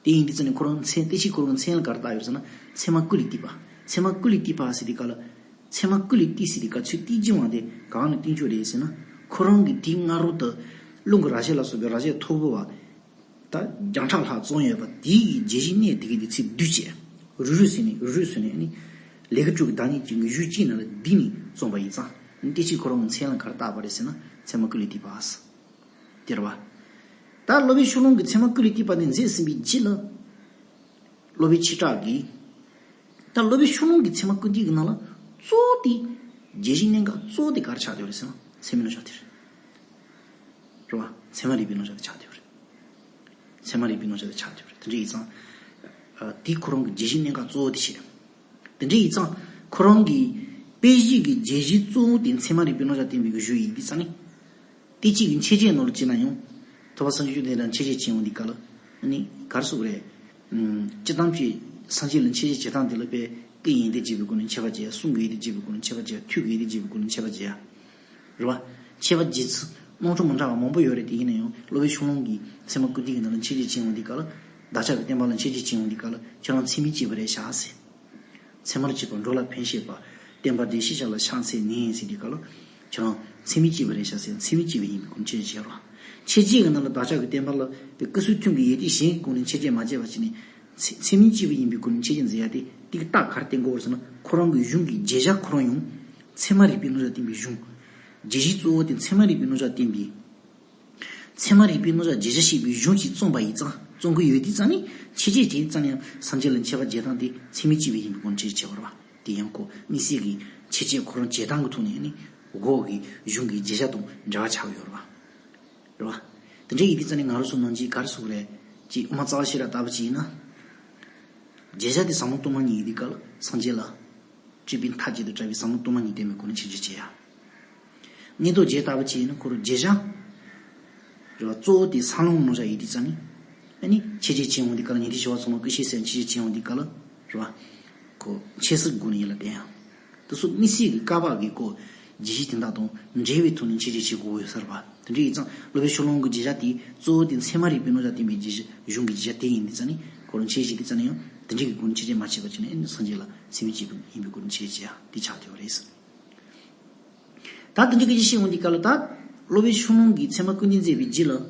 དེ་ཡིན་དུས་ཙ་ནས་ཁོ་རང་མཚན་ཏེ་ཤི་ཁོ་རང་གི་མཚན་ལ་ག་རེ་བཏགས་ཡོད་ཟེར་ན་ཚད་མ་ཀུན་ལས་བཏུས་པ། ཚད་མ་ཀུན་ལས་བཏུས་པ་ཟེར་དུས་སྐབས་ལ། ཚད་མ་ཀུན་ལས་བཏུས་ཟེར་དུས་སྐབས་ཚུར་བཏུས་རྒྱུ་མ་དེ་གང་ནས་བཏུས་རྒྱུ་རེད་ཟེར་ན། ཁོ་རང་གི་དེའི་སྔ་རོལ་དུ་རླུང་གི་རྭ་ཅོ་ལ་སོགས་པའི་རྭ་ཅོ་མཐོ་པོ་བ། ད་བརྒྱ་ཕྲག་ལྷག་བརྩམས་ཡོད་པ་དེའི་གི་བརྗོད་གཞི་གནད་དེ་གི་དེ་ཚིག་བསྡུས་བྱས། རུས་རུས་ཟེར་ནས་རུས་རུས་ཟེར་ནས་ནི། ལས་ཀྱི་སྤྲོས་ཀྱི་བདག་ཉིད་ཅན་གྱི་གཞུང་གཅིག་ནང་ལ་བསྡུས་ནས་བརྩམས་པ་ཡིན་ཙང་། ཏེ་ཤི་ཁོ་རང་གི་མཚན་ལ་ག་རེ་བཏགས་པ་རེད་ཟེར་ན་ཚད་མ་ཀུན་ལས་བཏུས་པ། དེ་རེད་བ། ད་སློབ་དཔོན་ཆོས་ལོངས་ཀྱིས་ཚད་མ་ཀུན་ལས་བཏུས་པ་དེ་མཛད་ཟིན་པའི་རྗེས་ལ། སློབ་དཔོན་ཆོས་གྲགས་ཀྱིས། ད་སློབ་དཔོན་ཆོས་ལོངས་ཀྱི་ཚད་མ་ཀུན་བཏུས་ཀྱི་ནང་ལ་གཙོ་བོ་དེ། བརྗོད་གཞི་གནད་འགག་གཙོ་བོ་དེ་ག་རེ་ཆགས་བསྡད་ཡོད་རེད་ཟེར་ན་ཚད་མའི་རྣམ་གཞག་དེ་རེད། རེད་བ། ཚད་མ་རིག་པའི་རྣམ་གཞག་དེ་ཆགས་བསྡད་ཡོད་རེད། ཚད་མ་རིག་པའི་རྣམ་གཞག་དེ་ཆགས་བསྡད་ཡོད་རེད། དེ་འདྲ་ཡིན་ཙང་། ཨ། དེ་ཁོ་རང་གི་བརྗོད་གཞི་གནད་འགག་གཙོ་བོ་དེ་བྱས། དེ་འདྲ་ཡིན་ཙང་ཁོ་རང་གི་དཔེ་གཞི་གི་བརྗོད་གཞི་གཙོ་བོ་དེ་ཚད་མ་རིག་པའི་རྣམ་གཞག་བསྟན་པའི་གཞུང་ཡིན་དུས་ཙང་ནི། དེ་གཅིག་གི་མཆོད་བརྗོད་ནང་ལ་བྱས་ན་ཡང་། ཐོབ་པ་སངས་རྒྱས་བཅོམ་ལྡན་འདས་ལ་མཆོད་བརྗོད་བྱེད་ཡོང་དུས་སྐབས་ལ། ཨ་ནི་ག་རེ་ཟེར་དགོས་རེད། ཨམ། སྤྱིར་བཏང་གི་སངས་རྒྱས་ལ་མཆོད་བརྗོད་བྱེད་སྟངས་དེ་ལ་དཔེ་སྐུའི་ཡོན་ཏན་བརྗོད་པའི་སྒོ་ནས་མཆོད་པ་བརྗོད། གསུང་གི་ཡོན་ཏན་བརྗོད་པའི་སྒོ་ནས་མཆོད་པ་བརྗོད། ཐུགས་ཀྱི་ཡོན་ཏན་བརྗོད་པའི་སྒོ་ནས་མཆོད་པ་བརྗོད། རེད་བ། མཆོད་པ་བརྗོད་ཚུལ་རྣམ་གྲངས་མི་འདྲ་བ་མང་པོ་ཡོད་རེད། དེ་ཡིན་ན་ཡང་སློབ་དཔོན་ཆོས་ལོངས་ཀྱིས་ཚད་མ་ཀུན་བཏུས་ཀྱི་ནང་ལ་མཆོད་བརྗོད་བྱེད་ཡོང་དུས་སྐབས་ལ། བདག་ཅག་གི་བསྟན་པ་ལ་མཆོད་བརྗོད་བྱེད་ཡོང་དུས་སྐབས་ལ་ཁྱེད་རང་ཚད་མས་གཅོད་པ་རེད་བཞག་ཟེར། ཚད་མར་གཅོད་པ་འགྲོ་ལ་ཕན་བཞེད་པ། བསྟན་པ་འདི་ཤེས་བྱ་ལ་ཕྱག་འཚལ་ནས་ཟེར་དུས་སྐབས་ལ། ཁྱེད་རང་ཚད་མས་གཅོད་པ་རེད་བཞག་ཟེར། ཚད་མས་གཅོད་པ་ཡིན་པའི་སྒོ་ནས་མཆོད་བརྗོད་བྱེད་རོགས། མཆོད་བརྗོད་ཀྱི་ནང་ལ་བདག་ཅག་གི་བསྟན་པ་ལ་སྐུ་གསུང་ཐུགས་ཀྱི་ཡོན་ཏན་གཞན་གྱི་སྒོ་ནས་མཆོད་བརྗོད་མ་བྱས་པ་བྱས་ནས། ཚད་ཚད་མས་གཅོད་པ་ཡིན་པའི་སྒོ་ནས་མཆོད་བརྗོད་མཛད་ཡ་དེ་དེ་གི་རྟགས་ག་རེ་བསྟན་དགོས་རེད་ཟེར་ན། ཁོ་རང་གི་གཞུང་གི་བརྗོད་བྱ་ཁོ་རང་ཡང་ཚད་མ་རིག་པའི་རྣམ་གཞག་བསྟན་པའི་གཞུང་། བརྗོད་གཞི་གཙོ་བོ་དེ་ཚད་མ་རིག་པའི་རྣམ་གཞག་བསྟན་པའི། ཚད་མ་རིག་པའི་རྣམ་གཞག་བརྗོད་བྱ་ཞེས་པའི་གཞུང་ཞིག་རྩོམ་པ་ཡིན་ཙང་། རྩོམ་གྱི་ཡོད་དུས་ཙང་ནི་མཆོད་བརྗོད་བྱེད་ཙང་ཡང་སངས་རྒྱས་ལ་མཆོད་པ་བརྗོད་སྟངས་དེ་ཚད་མས་གཅོད་པ་ཡིན་པའི་སྒོ་ནས་མཆོད་བརྗོད་བྱེད་པ་རེད་བ། དེ་ཡང་ཁོ་དམིགས་བསལ་གྱི་མཆོད་བརྗོད་ཁོ་རང་བྱེད་སྟངས་ཀྱི་ཐོག་ནས་ནི་འོག་གི་གཞུང་གི་བརྗོད་བྱ་དང་འབྲེལ་བ་ཆགས་ཡོད་རེད་བ། རེད་བ། དེ་འདྲ་ཡིན་དུས་ཙང་ནི་ང་རང་ཚོ་ནང་བཞིན་ག་རེ་ཟེར་དགོས་རེད། ཅིག་དབུ་མ་རྩ་བ་ཤེས་རབ་ལྟ་བུ་ཅིག་ཡིན་ན། བརྗོད་བྱ་དེ་ཟབ་མོ་སྟོང་པ་ཉིད་ཡིན་དུས་སྐབས་ལ་སངས་རྒྱས་ལ། སྤྲུལ་པའི་མཐའ་གཅིག་ཏུ་བྲལ་བའི་ཟབ་མོ་སྟོང་པ་ཉིད་བསྟན་པའི་སྒོ་ནས་མཆོད་བརྗོད་བྱེད་ཡ། མངོན་རྟོགས་རྒྱན་ལྟ་བུ་བྱས་ན་ཁོ་རང་བརྗོད་བྱ། རེད་བ། གཙོ་བོ་དེ་སང་ལུང་རྣམ་གཞག་ཡིན་དུས་ཙང་ནི། ཨ་ནི་མཆོད་བརྗོད་བྱེད་ཡོང་དུས་སྐབས་ལ་ཉན་ཐོས་ཞི་བ་འཚོ་མ་སྐུ་གཤེགས་ཟེར་མཆོད་བརྗོད་བྱེད་ཡོང་དུས་སྐབས་ལ། རེད་བ། ཁོ་མཆོད་བརྗོད་སྒོ་ནས་ཡིད་ལ་བརྟན་ཡ། དེ་ཚོ་དམིགས་བསལ་གྱི་བཀའ་བབས་ཀྱི་སྐོར་བརྗོད་གཞི་དེ་དག་དང་འབྲེལ་བའི་ཐོག་ནས་མཆོད་བརྗོད་བྱེད་དགོས་ཡོད་ས་རེད་བ། དེ་འདྲ་ཡིན་ཙང་སློབ་དཔོན་ཆོས་ལོངས་ཀྱི་བརྗོད་བྱ་དེ་གཙོ་བོ་དེ་ཚད་མ་རིག་པའི་རྣམ་གཞག་བསྟན་པའི་བརྗོད་གཞི་གཞུང་གི་བརྗོད་བྱ་དེ་ཡིན་དུས་ཙང་ནི་ཁོ་རང་མཆོད་བརྗོད་བྱེད་དུས་ཙང་ནི་ཡང་དེ་འདྲ་གི་སྒོ་ནས་མཆོད་བརྗོད་མ་བྱས་པ་བྱས་ནས་ཨ་ནི་སངས་རྒྱས་ལ་ཚད་མས་གཅོད་པ་ཡིན་པའི་སྒོ་ནས་མཆོད་བརྗོད་བྱེད་ཡ་དེ་ཆགས་བསྡད་པ་རེད། ད་དེ་འདྲ་གི་ཅིག་བཤད་ཡོང་དུས་སྐབས་ལ་ད་སློབ་དཔོན་ཆོས་ལོངས་ཀྱིས་ཚད་མ་ཀུན་བཏུས་མཛད་པའི་རྗེས་ལ།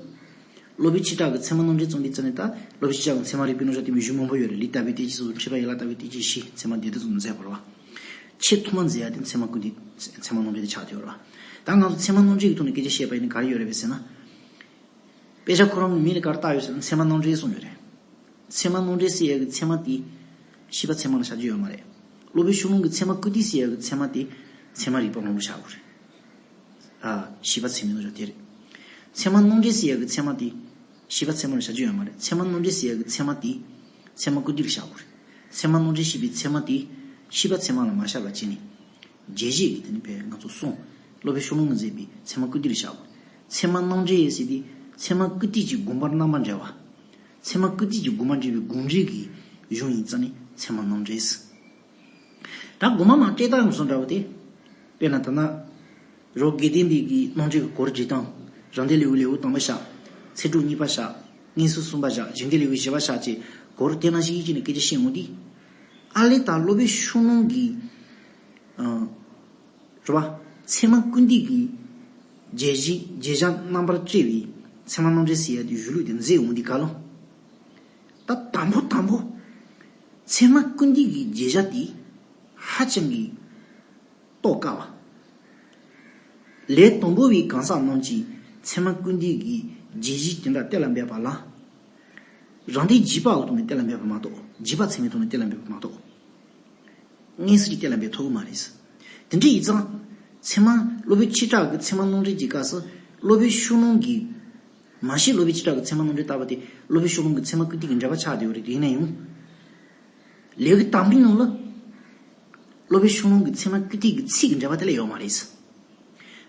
སློབ་དཔོན་ཆོས་གྲགས་ཀྱིས་ཚད་མ་རྣམ་འགྲེལ་རྩོམ་དུས་ཙང་ནས་ད་སློབ་དཔོན་ཆོས་གྲགས་ཀྱིས་ཚད་མ་རིག་པའི་རྣམ་གཞག་བསྟན་པའི་གཞུང་མང་པོ་ཡོད་རེད། ལེའུ་ལྟ་བུའི་སྟོན་ཅིག་སོགས། མཁས་པ་ཡན་ལག་ལྟ་བུའི་སྟོན་ཅིག་བཞི། ཚད་མ་སྡེ་བདུན་སོགས་མཛད་པ་རེད་བ། ཆེས་ཐོག་མ་མཛད་ཡ་དེ་ཚད་མ་ཀུན་བཏུས། ཚད་མ་རྣམ་འགྲེལ་དེ་ཆགས་བསྡད་ཡོད་རེད་བ། ད་ང་ཚོ་ཚད་མ་རྣམ་འགྲེལ་གྱི་ཐོག་ནས་སྐད་ཆ་བཤད་པ་ཡིན་ན་ག་རེ་ཡོད་རེད་བས་ཟེར་ན། དཔེ་ཆ་ཁོ་རང་གི་མིང་ལ་ག་རེ་བཏགས་ཡོད་ཟེར་ན་ཚད་མ་རྣམ་འགྲེལ་གསུངས་ཡོད་རེད། ཚད་མ་རྣམ་འགྲེལ་ཟེར་ཡག་གི་ཚད་མ་དེ་ཤེས་པ་ཚད་མ་ལ་བཞག་རྒྱུ་ཡོད་མ་རེད། སློབ་དཔོན་ཆོས་ལོངས་ཀྱིས་ཚད་མ་ཀུན་བཏུས་ཟེར་ཡག་གི་ཚད་མ་དེ་ཚད་མ་རིག་པ་རང་ལ་བཞག་དགོས་རེད། ཨ། ཤེས་པ་ཚད་མའི་རྣམ་གཞག་དེ་རེད། ཚད་མ་རྣམ་འགྲེལ་ཟེར་ཡག་གི་ཚད་མ་དེ་ཤེས་པ་ཚད་མ་ལ་བཞག་རྒྱུ་ཡོད་མ་རེད། ཚད་མ་རྣམ་འགྲེལ་ཟེར་ཡག་གི་ཚད་མ་དེ་ཚད་མ་ཀུན་བཏུས་ལ་བཞག་དགོས་རེད། ཚད་མ་རྣམ་འགྲེལ་ཞེས་པའི་ཚད་མ་དེ་ཤེས་པ་ཚད་མ་ལ་མ་བཞག་པ་བྱས་ནས། རྒྱས་བཤད་ཀྱི་དེ་ནི་བས་ང་ཚོ་གསུངས། སློབ་དཔོན་ཆོས་ལོངས་ཀྱིས་མཛད་པའི་ཚད་མ་ཀུན་བཏུས་ལ་བཞག་དགོས། ཚད་མ་རྣམ་འགྲེལ་ཟེར་དེ་ཚད་མ་ཀུན་བཏུས་ཀྱི་དགོངས་པར་རྣམ་པར་འགྲེལ་བ། ཚད་མ་ཀུན་བཏུས་ཀྱི་དགོངས་པ་འགྲེལ་བའི་དགོངས་འགྲེལ་གྱི་གཞུང་ཡིན་ཙང་ནི་ཚད་མ་རྣམ་འགྲེལ་ཟེར། ད་དགོངས་པ་མ་འགྲེལ་ད་ཡོང་སོང་འདྲ་བོ་དེ། དཔེར་ན་ད་ན། རོ་དགེ་ལྡན་པའི་གི་གནང་འབྲས་ཀྱི་སྐོར་བྲིས་སྟངས། རང་འདོད་ལེའུ་ལེའུ་དང་པོ་བཞག། ཚིག་གྲོགས་གཉིས་པ་བཞག། སྙན་ཚིག་གསུམ་པ་བཞག། རྗེས་འདོད་ལེའུ་བཞི་པ་བཞག་ཅེས་སྐོར་དེ་ནང་བཞིན་ཡིད་ཀྱི་ནས་སྐད་ཆ་བཤད་འོང་དུས། ཨ་ལས་ད་སློབ་དཔོན་ཆོས་ལོངས་ཀྱིས། ཨ། རེད་བ། ཚད་མ་ཀུན་བཏུས་ཀྱི་བརྗོད་གཞི་བརྗོད་བྱ་རྣམ་པར་དཔྱོད་པའི་ཚད་མ་རྣམ་འགྲེལ་ཟེར་ཡ་དེ་གཞུང་ལུགས་དེ་མཛད་འོང་དུས་ག་ལོ། ད་དང་པོ་དང་པོ། ཚད་མ་ཀུན་བཏུས་ཀྱི་བརྗོད་བྱ་དེ་ཧ་ཅང་གི་རྟོགས་དཀའ་བ། ལས་དང་པོ་བའི་གང་ཟག་རྣམས་ཀྱིས་ཚད་མ་ཀུན་བཏུས་ཀྱི་བརྗོད་གཞི་དེ་འདྲ་གཏན་ལ་འབེབས་པ་ལ། རང་འདོད་རྗེས་དཔག་གི་ཐོག་ནས་གཏན་ལ་འབེབས་པ་མ་གཏོགས། རྗེས་དཔག་ཚད་མའི་ཐོག་ནས་གཏན་ལ་འབེབས་པ་མ་གཏོགས། མངོན་སུམ་གྱིས་གཏན་ལ་འབེབས་ཐུབ་ཀྱི་མ་རེད། དེ་འདྲ་ཡིན་ཙང་། ཚད་མ་སློབ་དཔོན་ཆོས་གྲགས་ཀྱི་ཚད་མ་རྣམ་འགྲེལ་གྱི་སྐབས་སུ་སློབ་དཔོན་ཆོས་ལོངས་ཀྱིས། མ་གཞི་སློབ་དཔོན་ཆོས་གྲགས་ཀྱི་ཚད་མ་རྣམ་འགྲེལ་ལྟ་བུ་དེ་སློབ་དཔོན་ཆོས་ལོངས་ཀྱི་ཚད་མ་ཀུན་བཏུས་ཀྱི་འགྲེལ་པ་ཆགས་བསྡད་ཡོད་རེད། དེ་ཡིན་ན་ཡང་། ལས་ཀྱི་དང་པོའི་ནང་ལ། སློབ་དཔོན་ཆོས་ལོངས་ཀྱི་ཚད་མ་ཀུན་བཏུས་ཀྱི་ཚིག་གི་འགྲེལ་པ་དེ་ལས་ཡོད་མ་རེད།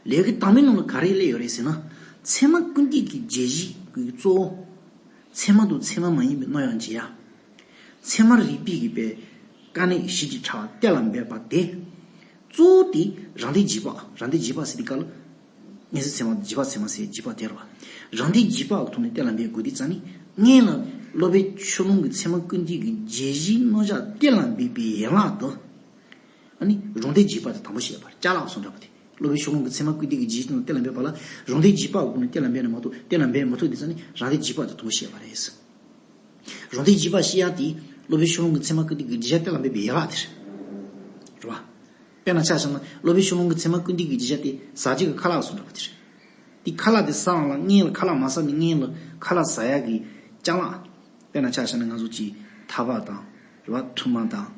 ལས་ཀྱི་དང་པོའི་ནང་ལ་ག་རེ་སླེབས་ཡོད་རེད་ཟེར་ན། ཚད་མ་ཀུན་བཏུས་ཀྱི་བརྗོད་གཞི་གི་གཙོ་བོ། ཚད་མ་དང་ཚད་མ་མ་ཡིན་པའི་རྣམ་གཞག་འབྱེད་ཡ། ཚད་མ་རིགས་པས་ཀྱི་པའི་དཀའ་གནད་བཞི་གྱི་ཕྲ་བ་གཏན་ལ་འབེབས་པ་དེ། གཙོ་བོ་དེ་རང་འདོད་རྗེས་དཔག་རང་འདོད་རྗེས་དཔག་ཟེར་དུས་སྐབས་ལ། མངོན་སུམ་ཚད་མ་རྗེས་དཔག་ཚད་མ་ཟེར་རྗེས་དཔག་དེ་རེད་བ། རང་འདོད་རྗེས་དཔག་གི་ཐོག་ནས་གཏན་ལ་འབེབས་དགོས་དུས་ཙང་ནི། སྔོན་ལ་སློབ་དཔོན་ཆོས་ལོངས་ཀྱི་ཚད་མ་ཀུན་བཏུས་ཀྱི་བརྗོད་གཞིའི་རྣམ་གཞག་གཏན་ལ་འབེབས་པའི་ཡན་ལག་ཏུ། ཨ་ནི་རང་འདོད་རྗེས་དཔག་དེ་དང་པོ་བཤད་པ་རེད། ཅ་ལག་སོགས་འདྲ་པོ་དེ། སློབ་དཔོན་ཆོས་ལོངས་ཀྱི་ཚད་མ་ཀུན་བཏུས་ཀྱི་རྗེས་གནང་གཏན་ལ་འབེབས་པ་ལ་རང་འདོད་རྗེས་དཔག་གི་སྒོ་ནས་གཏན་ལ་འབེབས་ན་མ་གཏོགས་གཏན་ལ་འབེབས་མ་ཐུབ་དུས་ཙང་ནི་རང་འདོད་རྗེས་དཔག་དེ་དང་པོ་བཤད་པ་རེད། རང་འདོད་རྗེས་དཔག་བཤད་ཡ་དེ་སློབ་དཔོན་ཆོས་ལོངས་ཀྱི་ཚད་མ་ཀུན་བཏུས་ཀྱི་རྗེས་གནང་གཏན་ལ་འབེབས་པའི་ཡན་ལག་དེ་རེད། རེད་བ། དཔེར་ན་ཆ་བཞག་ན་སློབ་དཔོན་ཆོས་ལོངས་ཀྱི་ཚད་མ་ཀུན་བཏུས་ཀྱི་རྗེས་གནང་དེ་ཟ་རྒྱུ་གི་ཁ་ལག་སོགས་འདྲ་པོ་དེ་རེད། དེ་ཁ་ལག་དེ་ཟ་འོང་ལ་སྔོན་ལ་ཁ་ལག་མ་ཟ་ནས་སྔོན་ལ་ཁ་ལག་ཟ་ཡ་གི་ཅ་ལག་དཔེར་ན་ཆ་བཞག་ན་ང་ཚོ་གི་ཐག་པ་དང་། རེད་བ། ཐུར་མ་དང་།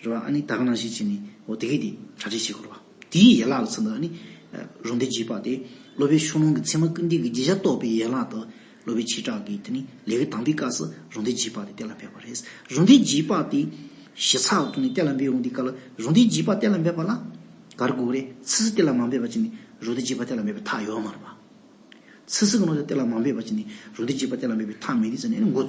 རེད་བ། ཨ་ནི་ད་ག་ནང་བཞིན་བྱས་ནས་འོ་དེ་གས་དེ་གྲ་སྒྲིག་བྱེད་དགོས་རེད་བ། དེའི་ཡན་ལག་ལ་ཚུད་འདུག་ཨ་ནི་རང་འདོད་རྗེས་དཔག་དེ་སློབ་དཔོན་ཆོས་ལོངས་ཀྱི་ཚད་མ་ཀུན་བཏུས་ཀྱི་རྗེས་གནང་རྟོགས་པའི་ཡན་ལག་ཏུ་སློབ་དཔོན་ཆོས་གྲགས་ཀྱིས་དེ་ནི་ལས་ཀྱི་དང་པོའི་སྐབས་སུ་རང་འདོད་རྗེས་དཔག་དེ་གཏན་ལ་འབེབས་པ་རེད། རང་འདོད་རྗེས་དཔག་དེ་ཞིབ་ཚགས་ཀྱི་ཐོག་ནས་གཏན་ལ་འབེབས་ཡོང་དུས་སྐབས་ལ་རང་འདོད་རྗེས་དཔག་གཏན་ལ་འབེབས་པ་ལ་ག་རེ་དགོས་རེད། ཚིག་ཟིན་གཏན་ལ་མ་འབེབས་པ་བྱས་ནས་རང་འདོད་རྗེས་དཔག་གཏན་ལ་འབེབས་པའི་ཐབས་ཡོད་མ་རེད་པ། ཚིག་ཟིན་གྱི་ནང་དུ་གཏན་ལ་མ་འབེབས་པ་བྱས་ནས་རང་འདོད་རྗེས་དཔག་གཏན་ལ་འབེབས་པའི་ཐབས་མེད་དུས་ཙང་ནས་མགོ་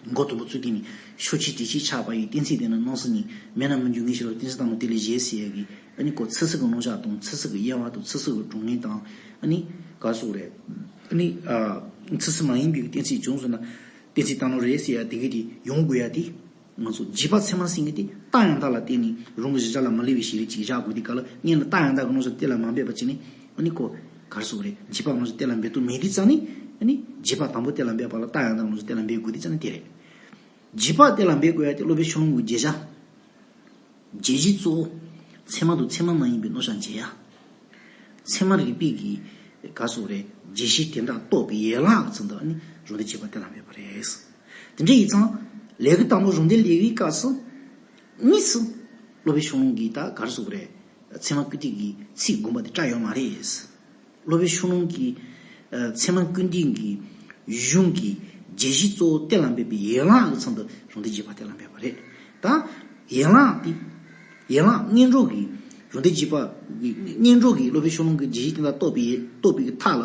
མགོ་དུམ་བུ་ཚུགས་དེ་ནི་ཤོ་ཆི་དྲི་ཆི་ཆགས་པ་ཡི་གཏན་ཚིགས་དེ་ནི་སྣང་སྲིད་ཉིད་མེད་ན་མི་འགྱུར་ངེས་ཤེས་ལ་གཏན་ཚིགས་དང་པོ་དེ་ལས་གཞན་ཟེར་ཡ་གི་ཨ་ནི་ཁོ་ཚིག་ཟིན་གྱི་རྣམ་གཞག་དང་ཚིག་ཟིན་གྱི་དབྱེ་བ་དང་ཚིག་ཟིན་གྱི་གྲུབ་ངེས་དང་ཨ་ནི་ག་སོགས་རེད། ཨ་ནི་ཚིག་ཟིན་མ་ཡིན་པའི་གཏན་ཚིགས་བྱུང་སོང་ན་གཏན་ཚིགས་བཏང་ནོ་རེད་ཟེར་ཡ་དེ་གི་དེ་ཡོང་དགོས་ཡ་དེ། ང་ཚོ་རྗེས་དཔག་ཚད་མ་ཟེར་མཁན་དེ་རྟགས་ཡང་དག་ལ་བརྟེན་ནས་རང་གི་གཞི་བཞག་ལ་མ་ལུས་པའི་ཤེས་རིག་ཅིག་བཞག་དགོས་དུས་སྐབས་ལ་སྔོན་ལ་རྟགས་ཡང་དག་གི་རྣམ་གཞག་གཏན་ལ་མ་འབེབས་པ་བྱས་ནས་ཨ་ནི་ཁོ་ག་རེ་ཟེར་དགོས་རེད། རྗེས་དཔག་རྣམ་གཞག་གཏན་ལ་འབེབས་ཐབས་མེད་དུས་ཙང་ནས་ཨ་ནི་རྗེས་དཔག་དང་པོ་གཏན་ལ་འབེབས་པ་ལ་རྟགས་ཡང་དག་རྣམ་གཞག་གཏན་ལ་འབེབས་དགོས་དུས་ཙང་ནས་དེ་རེད། རྗེས་དཔག་གཏན་ལ་འབེབས་དགོས་ཡ་དེ་སློབ་དཔོན་ཆོས་ལོངས་ཀྱི་བརྗོད་བྱ། བརྗོད་གཞི་གཙོ་བོ། ཚད་མ་དང་ཚད་མ་མ་ཡིན་པའི་རྣམ་གཞག་འབྱེད་ཡ། ཚད་མ་རིགས་པས་ཀྱི་ག་སོགས་རེད། བརྗོད་གཞི་དེ་འདྲ་རྟོགས་པའི་ཡན་ལག་གི་ཚུལ་དུ་ཨ་ནི་རང་འདོད་རྗེས་དཔག་གཏན་ལ་འབེབས་པ་རེད། དེ་འདྲ་ཡིན་ཙང་ལས་ཀྱི་དང་པོ་རང་འདོད་ལེའུའི་སྐབས་སུ་དངོས་སུ་སློབ་དཔོན་ཆོས་ལོངས་ཀྱིས་ད་ག་རེ་ཟེར་དགོས་རེད། ཚད་མ་ཀུན་བཏུས་ཀྱི་ཚིག་དགོངས་པ་དེ་བཀྲལ་ཡོད་མ་རེད། སློབ་དཔོན་ཆོས་ལོངས་ཀྱིས་ཚད་མ་ཀུན་བཏུས་ཀྱི་གཞུང་གི་བརྗོད་གཞི་གཙོ་བོ་གཏན་ལ་འབེབས་པའི་ཡན་ལག་གི་ཚུལ་དུ་རང་འདོད་རྗེས་དཔག་གཏན་ལ་འབེབས་པ་རེད། ད་ཡན་ལག་དེ། ཡན་ལག་སྔོན་འགྲོ་གི་རང་འདོད་རྗེས་དཔག་གི་སྔོན་འགྲོ་གི་སློབ་དཔོན་ཆོས་ལོངས་ཀྱི་བརྗོད་གཞི་དེ་དག་རྟོགས་པའི་རྟོགས་པའི་གི་མཐའ་ལ་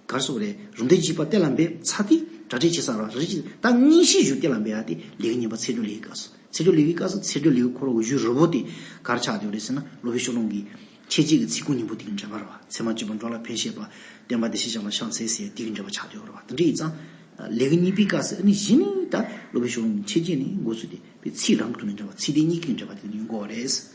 ག་རེ་ཟེར་དགོས་རེད། རང་འདོད་རྗེས་དཔག་གཏན་ལ་འབེབས་ཚར་དུས་གྲ་སྒྲིག་བྱེད་ས་ར་རེད་ཅེས་ད་མངོན་ཤེས་བཞིན་གཏན་ལ་འབེབས་ཡ་དེ་ལས་ཀྱི་གཉིས་པ་ཚད་འཇོག་ལེའུའི་སྐབས་སུ། ཚད་འཇོག་ལེའུའི་སྐབས་སུ་ཚད་འཇོག་ལེའུ་ཁོ་རང་གཞུང་རིལ་པོ་དེ་ག་རེ་ཆགས་བསྡད་ཡོད་རེད་ཟེར་ན་སློབ་དཔོན་ཆོས་ལོངས་ཀྱི་མཁས་བརྗོད་ཀྱི་ཚིག་རྐང་གཉིས་པོ་དེ་གི་འགྲེལ་པ་རེད་བ། ཚད་མ་གཅིག་པུ་འགྲོ་ལ་ཕན་བྱེད་པ། བསྟན་པ་བདེ་གཤེགས་ཞབས་ལ་ཕྱག་འཚལ་ཟེར་དེ་གི་འགྲེལ་པ་ཆགས་བསྡད་ཡོད་རེད་བ། དེ་འདྲ་ཡིན་ཙང་ལས་ཀྱི་གཉིས་པའི་སྐབས་སུ་ཨ་ནི་གཞི་ནས་ད་སློབ་དཔོན་ཆོས་ལོངས་ཀྱི་མཁས་བརྗོད་ནས་འགོ་ཚུགས་ཏེ་པའི་ཚིག་རང་གི་ཐོག་ནས་འགྲེལ་པ་ཚིག་དེ་གཉིས་ཀྱི་འགྲེལ་པ་དེ་ཡིན་དགོས་པ་རེད།